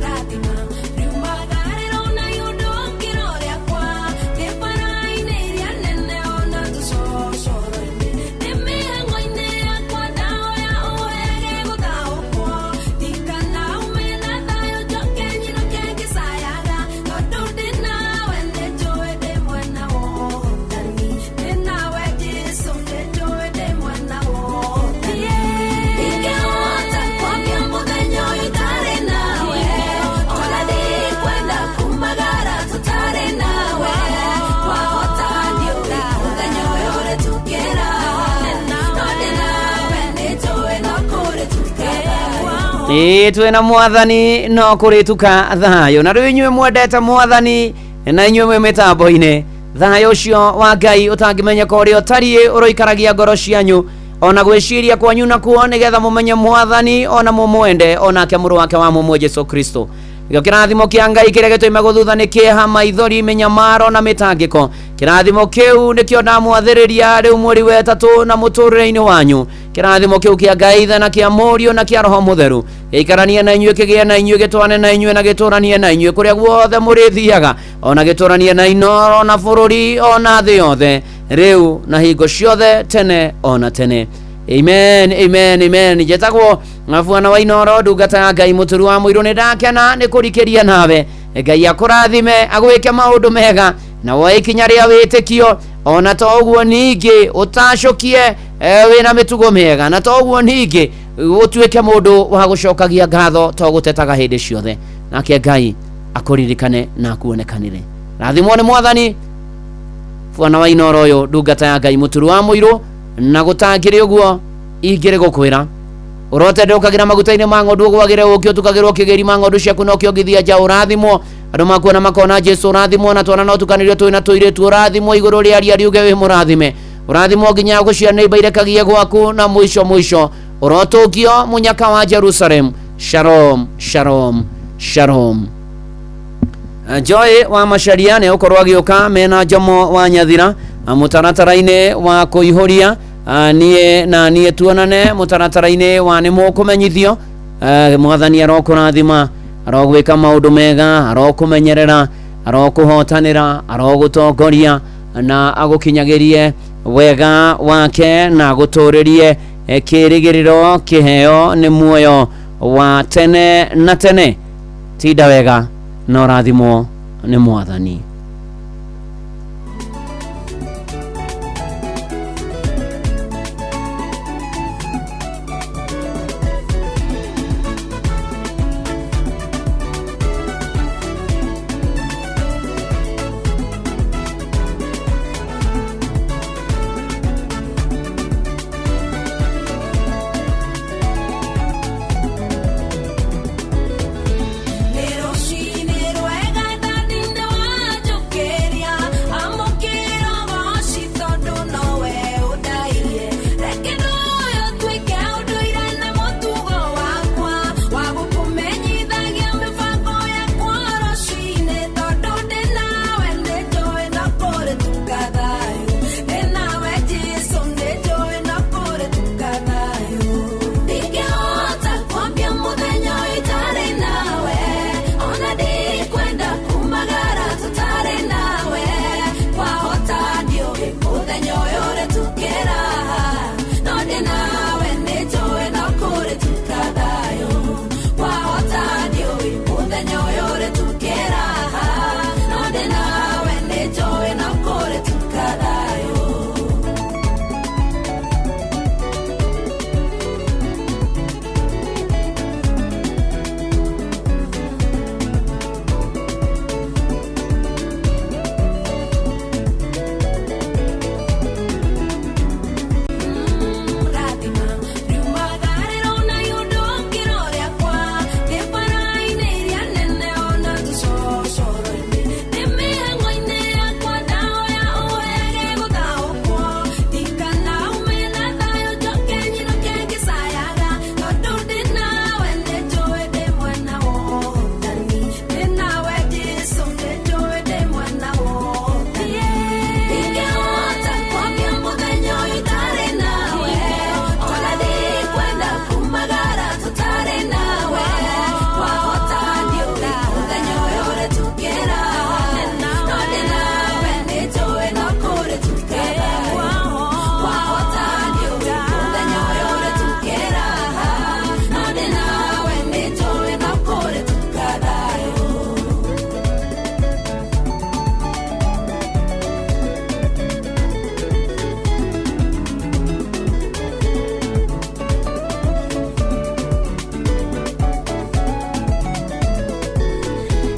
Rathima riumagarĩro na ũndũ ngĩro rĩakwa, ndĩ bara-inĩ iria nene ona tũcocoro-inĩ, ndĩ mĩhang'o-inĩ yakwa ndahoya ũhege gũtaũkwo, ndikanaume na thayũ njoke nyinũke ngĩcayaga, tondũ ndĩ nawe nĩ njũĩ ndĩ mwena wa ũhotani. Ndĩ nawe Jesũ nĩ njũĩ ndĩ mwena wa ũhotani. Ndingĩhota kwambia mũthenya ũyũ itarĩ nawe, ona ndikwenda kumagara tũtarĩ nawe. Wahota ndiũĩ mũthenya ũyũ ũrĩtukĩra, no ndĩ nawe nĩ njũĩ no kũrĩtuka thayũ. Ĩĩ twĩna Mwathani no kũrĩtuka thayũ. Na rĩu inyuĩ mwendete Mwathani na inyuĩ mwĩ mĩtambo-inĩ, thayũ ũcio wa Ngai ũtangĩmenyeka ũrĩa ũtariĩ ũroikaragia ngoro cianyu ona gwĩciria kwanyu nakuo, nĩgetha mũmenye Mwathani ona mũmwende onake mũrũ wake wa mũmwe Jesu Kristo. Nĩkĩo kĩrathimo kĩa Ngai kĩrĩa gĩtũime thutha nĩ kĩeha, maithori, mĩnyamaro na mĩtangĩko. Kĩrathimo kĩu nĩkĩo ndamwathĩrĩria rĩu mweri wa ĩtatũ na mũtũrĩre-inĩ wanyu. Kĩrathimo kĩu kĩa Ngai Ithe na kĩa Mũriũ na kĩa Roho Mũtheru gĩikaranie na inyuĩ, kĩgĩe na inyuĩ, gĩtwane na inyuĩ na gĩtũranie na inyuĩ kũrĩa guothe mũrĩthiaga, ona gĩtũranie na Inoro na bũrũri ona thĩ yothe, rĩu na hingo ciothe, tene ona tene. Amen, amen, amen. Njetagwo Bwana wa Inoro, ndungata ya Ngai mũturi wa mũirũ. Nĩ ndakena nĩ kũrikĩria nawe. Ngai akũrathime, agwĩke maũndũ mega na woe ikinya rĩa wĩtĩkio. Ona to ũguo ningĩ ũtacũkie wĩna mĩtugo mĩega, na to ũguo ningĩ ũtuĩke mũndũ wa gũcokagia ngatho to gũtetaga hĩndĩ ciothe. Nake Ngai akũririkane na akuonekanĩre. Rathimwo nĩ Mwathani. Bwana wa Inoro ũyũ, ndungata ya Ngai mũturi wa mũirũ. Na gũtangĩrĩ ũguo ingĩrĩ gũkwĩra ũrote ndũkagĩra maguta-inĩ ma ng'ondu, ũgwagĩre ũkĩ ũtukagĩrwo kĩgĩri ma ng'ondu ciaku no kĩongithia nja. Ũrathimwo andũ makuona makona Jesu. Ũrathimwo na twana no tukanĩrio twĩ na tũirĩtu. Ũrathimwo igũrũ rĩa ria riuge wĩ mũrathime. Ũrathimwo nginya gũciana imba irekagie gwaku, na mũico mũico ũrotũngio mũnyaka wa Jerusalem. Shalom, shalom, shalom. Joy wa Macharia nĩ ũkorwo agĩũka mena Njomo wa Nyathira mũtaratara-inĩ wa kũihũria. Niĩ na niĩ tuonane mũtaratara-inĩ wa nĩ mũkũmenyithio. Mwathani arokũrathima, arogwĩka maũndũ mega, arokũmenyerera, arokũhotanĩra, arogũtongoria na agũkinyagĩrie wega wake na agũtũrĩrie kĩrĩgĩrĩro kĩheo nĩ muoyo wa tene na tene. Tinda wega na ũrathimwo nĩ Mwathani. Nĩ rũcinĩ rwega ndandinde wanjũkĩria, amũkĩra ũgoci tondũ nowe ũndairie. Reke ũyũ ũtuĩke ũndũire na mũtugo wakwa wa gũkũmenyithagia mĩbango yakwa rũcinĩ, tondũ ndĩ nawe nĩ njũĩ no kũrĩtuka thayũ. Ndĩ nawe Jesũ nĩ njũĩ no kũrĩtuka thayũ. Ndingĩhota kwambia mũthenya ũyũ itarĩ nawe, ona ndikwenda kumagara tũtarĩ nawe. Kwahota ndiũĩ mũthenya ũyũ ũrĩtukĩra, no ndĩ nawe nĩ njũĩ no kũrĩtuka thayũ. Kwahota ndiũĩ mũthenya ũyũ ũrĩtukĩra, no ndĩ nawe nĩ njũĩ no kũrĩtuka thayũ. Rathima riumagarĩro na ũndũ ngĩro rĩakwa, ndĩ bara-inĩ iria nene ona tũcocoro-inĩ, ndĩ mĩhang'o-inĩ yakwa ndahoya ũhege gũtaũkwo. Ndikanaume na thayũ njoke nyinũke ngĩcayaga, tondũ ndĩ nawe nĩ njũĩ ndĩ mwena wa ũhotani. Ndĩ nawe Jesũ nĩ njũĩ ndĩ mwena wa ũhotani. Ndingĩhota kwambia mũthenya ũyũ itarĩ nawe, ona ndikwenda kumagara tũtarĩ nawe. Kwahota ndiũĩ mũthenya ũyũ ũrĩtukĩra, no ndĩ nawe nĩ njũĩ no kũrĩtukĩra. Kwahota ndiũĩ mũthenya ũyũ ũrĩtukĩra, no ndĩ nawe nĩ njũĩ no kũrĩtuka thayũ.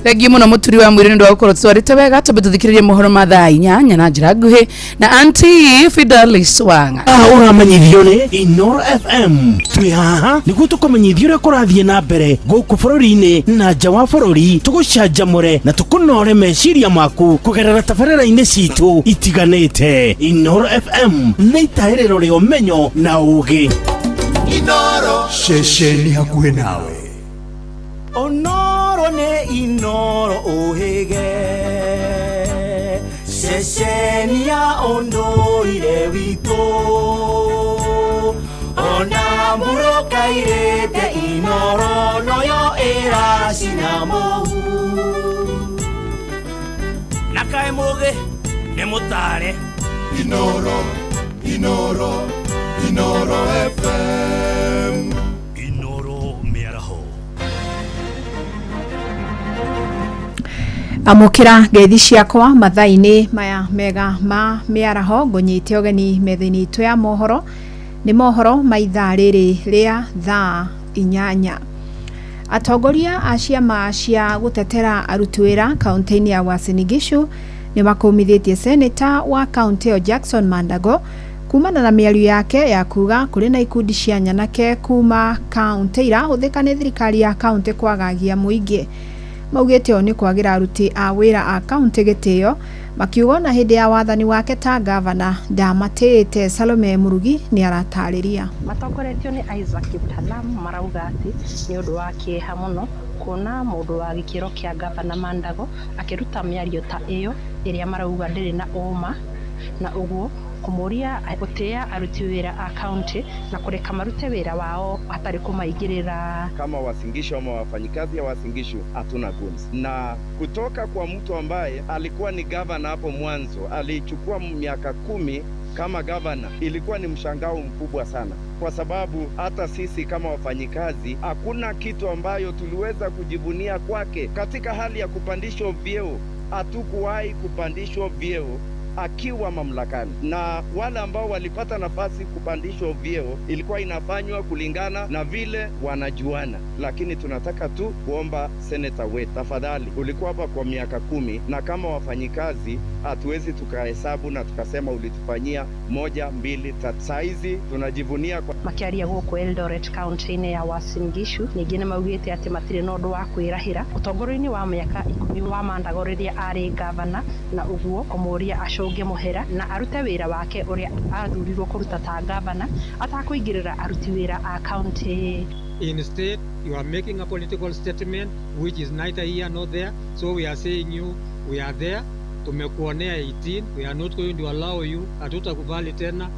Thengiå må no må turi wa mwä rä nä ndå wa gå korwo twarä wega twambe tå thikä rä rie mohoro ma thaa 8 na njä ra nguhä na anti Fidelis Wanga. Ũramenyithio nĩ Inoro FM. Twĩ haha nĩguo tũkũmenyithia ũrĩa kũrathiĩ na mbere gũkũ bũrũri-inĩ na nja wa bũrũri, tũgũcanjamũre na tũkũnore meciria maku kũgerera tabarĩra-inĩ citũ itiganĩte. Inoro FM nĩ itahĩrĩro rĩa ũmenyo na ũũgĩ. Ceceni hakuhĩ nawe. Onoro nĩ Inoro ũhĩge, ceceni ya ũndũire witũ, ona mũrũkairĩte Inoro noyo ĩracina mũhu. Na kaĩ mũgĩ nĩ mũtare. Inoro, Inoro, Inoro. Amũkĩra ngeithi ciakwa mathaa-inĩ maya mega ma mĩaraho ngũnyite ũgeni metha-inĩ itũ ya mohoro nĩ mohoro ma ithaa rĩrĩ rĩa thaa 8. Atongoria a ciama cia gũtetera aruti wĩra kaunti-inĩ ya Uasin Gishu nĩ makũmithĩtie seneta wa kaunti ĩyo Jackson Mandago kumana na mĩario yake ya kuga kũrĩ na ikundi cia nyanake kuma kaunti irahũthĩka nĩ thirikari ya kaunti kwagagia mũingĩ. Maugĩte ũũ nĩ kwagĩra aruti a wĩra a kaunti gĩtĩo makiuga ona hĩndĩ ya wathani wake ta gavana ndamatĩĩte. Salome Murugi nĩ aratarĩria. Matongoretio nĩ Isaac Kiptalam marauga atĩ nĩ ũndũ wa kĩeha mũno kuona mũndũ wa gĩkĩro kĩa gavana Mandago akĩruta mĩario ta ĩyo ĩrĩa marauga ndĩrĩ na ũma na ũguo kũmũria gũtĩĩa aruti wĩra a kaunti na kũreka marute wĩra wao hatarĩ kũmaingĩrĩra. Kama Uasin Gishu ama wafanyikazi wa Uasin Gishu hatuna goons. Na kutoka kwa mtu ambaye alikuwa ni gavana hapo mwanzo, alichukua miaka 10 kama gavana, ilikuwa ni mshangao mkubwa sana, kwa sababu hata sisi kama wafanyikazi hakuna kitu ambayo tuliweza kujivunia kwake. Katika hali ya kupandishwa vyeo, hatukuwahi kupandishwa vyeo akiwa mamlakani, na wale ambao walipata nafasi kupandishwa vyeo ilikuwa inafanywa kulingana na vile wanajuana. Lakini tunataka tu kuomba seneta wetu, tafadhali, ulikuwa hapa kwa miaka 10, na kama wafanyikazi hatuwezi tukahesabu na tukasema ulitufanyia 1, 2, 3. Saizi tunajivunia kwa Makiaria gũkũ Eldoret kaunti-inĩ ya Uasin Gishu ningĩ nĩmaugĩte atĩ matirĩ na ũndũ wa kwĩrahĩra ũtongoria-inĩ wa mĩaka 10 wa Mandago rĩrĩa arĩ gavana, na ũguo kũmũria acũnge mũhera na arute wĩra wake ũrĩa athurirwo kũruta ta gavana atakũingĩrĩra aruti wĩra a kaunti. Instead, you are making a political statement which is neither here nor there. So we are saying you, we are there. Tumekuonea 18, we are not going to allow you. Hatutakubali tena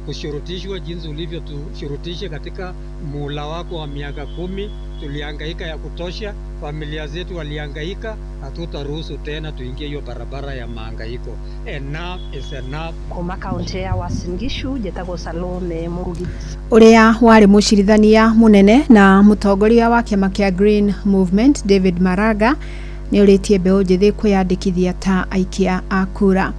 kushurutishwa jinsi ulivyotushurutisha katika muhula wako wa miaka 10. Tulihangaika ya kutosha, familia zetu walihangaika, hatutaruhusu tena tuingie hiyo barabara ya mahangaiko. Enough is enough. Kuma kaunti ya Uasin Gishu njĩtagwo Salome Murugi. Ũrĩa warĩ mũcirithania mũnene na mũtongoria wa kĩama kĩa Green Movement David Maraga nĩ ũrĩtie mbeũ njĩthĩ kwĩyandĩkithia ta aikia a kura.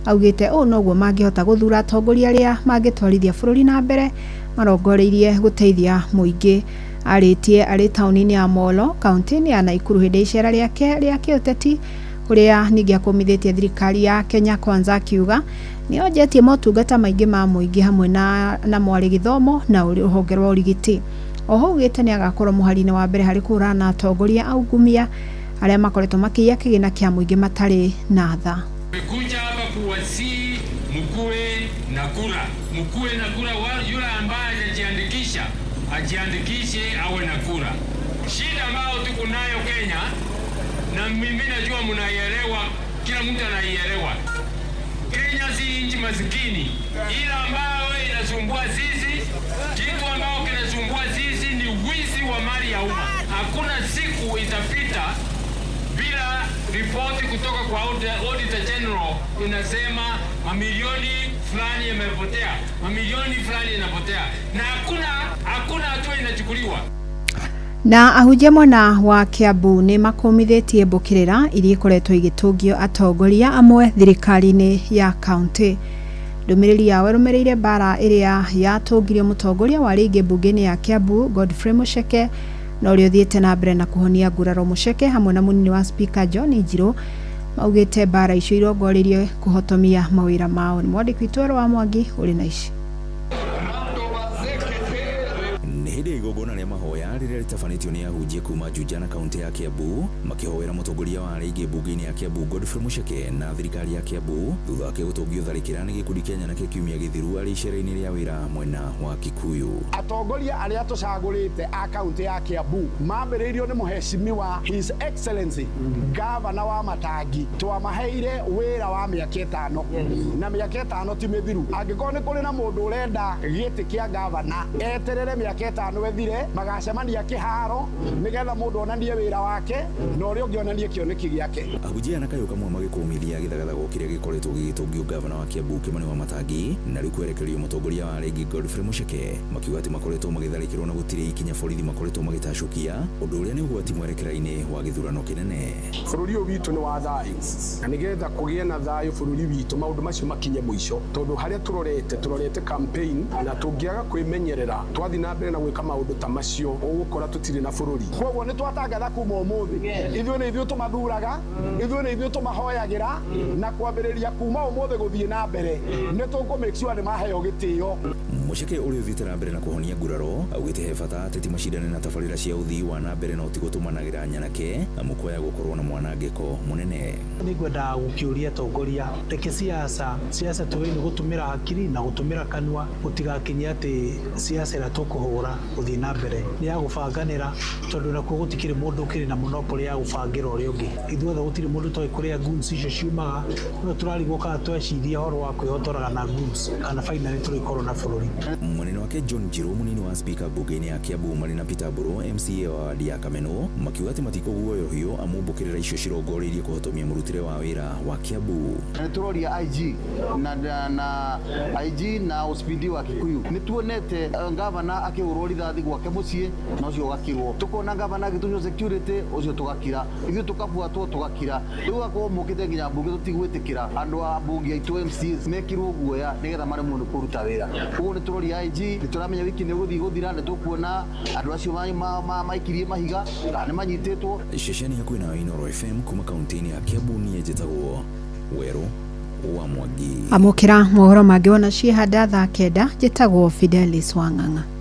Augĩte ũũ noguo mangĩhota gũthura atongoria arĩa mangĩtwarithia bũrũri na mbere marongoreirie gũteithia mũingĩ. Arĩtie arĩ taũni-inĩ ya Molo kaunti-inĩ ya Nakuru hĩndĩ ya icera rĩake rĩa kĩũteti kũrĩa ningĩ akũmithĩtie thirikari ya Kenya Kwanza akiuga nĩonjetie motungata maingĩ ma mũingĩ hamwe na mwarĩ gĩthomo na rũhonge rwa ũrigiti. Oho augĩte nĩagakorwo mũhari-inĩ wa mbere harĩ kũhũrana na atongoria aungumia arĩa makoretwo makĩiya kĩgĩna kĩa mũingĩ matarĩ na tha. Tumekuja hapa kuwasihi mkuwe na kura, mkuwe na kura. Yule ambaye hajajiandikisha ajiandikishe awe na kura. Shida ambayo tuko nayo Kenya, na mimi najua mnaielewa, kila mtu anaielewa. Kenya si nchi masikini, ila ambayo inasumbua sisi, kitu ambayo kinasumbua sisi ni wizi wa mali ya umma. Hakuna siku itapita bila ripoti kutoka kwa Auditor General inasema mamilioni fulani yamepotea, mamilioni fulani yanapotea, na hakuna hatua inachukuliwa. Na ahunjia mwena wa Kiambu nĩ makũmithĩtie mbũkĩrĩra iria ikoretwo igĩtũngio atongoria amwe thirikari-inĩ ya kaunti. Ndũmĩrĩri yao ĩrũmĩrĩire mbara ĩrĩa yatũngirio mũtongoria wa rĩngĩ mbunge-inĩ ya Kiambu Godfrey Mucheke na ũrĩa ũthiĩte na mbere na kũhonia nguraro. Mucheke hamwe na mũnini wa spika John Njirũ maugĩte mbara icio irongoreirie kũhotomia mawĩra mao. Nĩ mwandĩki witũ Werũ wa Mwangi ũrĩ na ici. Nĩ hĩndĩ ya igongona rĩa mahoya rĩrĩa rĩtabanĩtio nĩ ahunjia kuma Juja na kaunti ya Kiambu makĩhoera mũtongoria wa rĩngĩ mbunge-inĩ ya Kiambu Godfrey Mucheke na thirikari ya Kiambu thutha wake gũtũngio tharĩkĩra nĩ gĩkundi kĩa nyanake kiumia gĩthiru arĩ icera-inĩ rĩa wĩra mwena wa Kikuyu. Atongoria arĩa tũcagũrĩte a kaunti ya Kiambu mambĩrĩirio nĩ mũheshimiwa His Excellency gavana wa Matangi. Twamaheire wĩra wa mĩaka 5 na mĩaka 5 ti mĩthiru. Angĩkorwo nĩ kũrĩ na mũndũ ũrenda gĩtĩ kĩa gavana eterere mĩaka 5 ĩtano ĩthire, magacemania kĩharo nĩgetha mũndũ onanie wĩra wake na ũrĩa ũngĩ onanie kĩoneki gĩake. Ahunjia na kayũ kamwe magĩkũmithia gĩthagathago kĩrĩa gĩkoretwo gĩgĩtũngio ngavana wa Kiambu Kimani wa Matangi na rĩu kwerekerio mũtongoria wa rĩngĩ Godfrey Mucheke, makiuga atĩ makoretwo magĩtharĩkĩrwo na gũtirĩ ikinya borithi makoretwo magĩtacũkia, ũndũ ũrĩa nĩ ũgwati mwerekera-inĩ wa gĩthurano kĩnene. Bũrũri ũyũ witũ nĩ wa thayũ, na nĩgetha kũgĩe na thayũ bũrũri witũ maũndũ macio makinye mũico, tondũ harĩa tũrorete tũrorete campaign, na tũngĩaga kwĩmenyerera twathiĩ na mbere na gwĩka maũndũ ta macio ũgũkora tũtirĩ na bũrũri. Koguo nĩ twatangatha kuma ũmũthĩ, ithuĩ nĩ ithuĩ tũmathuraga, ithuĩ nĩ ithuĩ tũmahoyagĩra, na kwambĩrĩria kuma ũmũthĩ gũthiĩ na mbere nĩ tũkũ make sure nĩ maheo gĩtĩo. Mucheke ũrĩa ũthiĩte na mbere na kũhonia nguraro augĩte he bata ateti macindane na tabarĩra cia ũthii wa na mbere no ti gũtũmanagĩra nyanake amu kwaya gũkorwo na mwanangĩko mũnene. Nĩngwenda gũkĩũria atongoria, reke siasa siasa tũĩ nĩ gũtũmĩra hakiri na gũtũmĩra kanua, gũtigakinye atĩ siasa ĩrĩa tũkũhũra gũthiĩ na mbere nĩ ya gũbanganĩra, tondũ nakuo gũtikĩrĩ mũndũ ũkĩrĩ na monopoly ya gũbangĩra ũrĩa ũngĩ. Ithuothe gũtirĩ mũndũ toĩ kũrĩa goons icio ciumaga, no tũrarigwo kana tweciria ũhoro wa kwĩhotoraga na goons kana finally tũrĩkorwo na bũrũri. Mwenene wake John Njiru, munini wa spika bunge-inĩ ya Kiambu, marĩ na Peter Mburu MCA wa wadi ya Kameno, makiuga atĩ matikũguoyohio amu mbũkĩrĩra icio cirongoreirie kũhotomia mũrutĩre wa wĩra wa Kiambu. Nĩ tũroria IG na IG na OCPD wa Kikuyu, nĩ tuonete ngavana akĩhũrwo rithathi gwake mũciĩ na ũcio ũgakirwo, tukona ngavana agĩtunywo security ũcio tũgakira, ithuĩ tũkabuatwo tũgakira, rĩu gakorwo mũkĩte nginya mbunge tũtigwĩtĩkĩra andũ a mbunge aitũ MCAs mekirwo guoya nĩgetha maremwo nĩ kũruta wĩra. Koguo nĩ tũroria IG, nĩ tũramenya wiki nĩ ũgũthiĩ gũthira, nĩ tũkuona andũ acio maikirie mahiga kana nĩ manyitĩtwo. Ceceni hakuhĩ nawe Inooro FM kuma kaunti-inĩ ya Kiambu, niĩ njĩtagwo Werũ wa Mwangi. Amũkĩra mohoro mangĩ wona ciĩhanda thaa 9. Njĩtagwo Fidelis Wang'ang'a.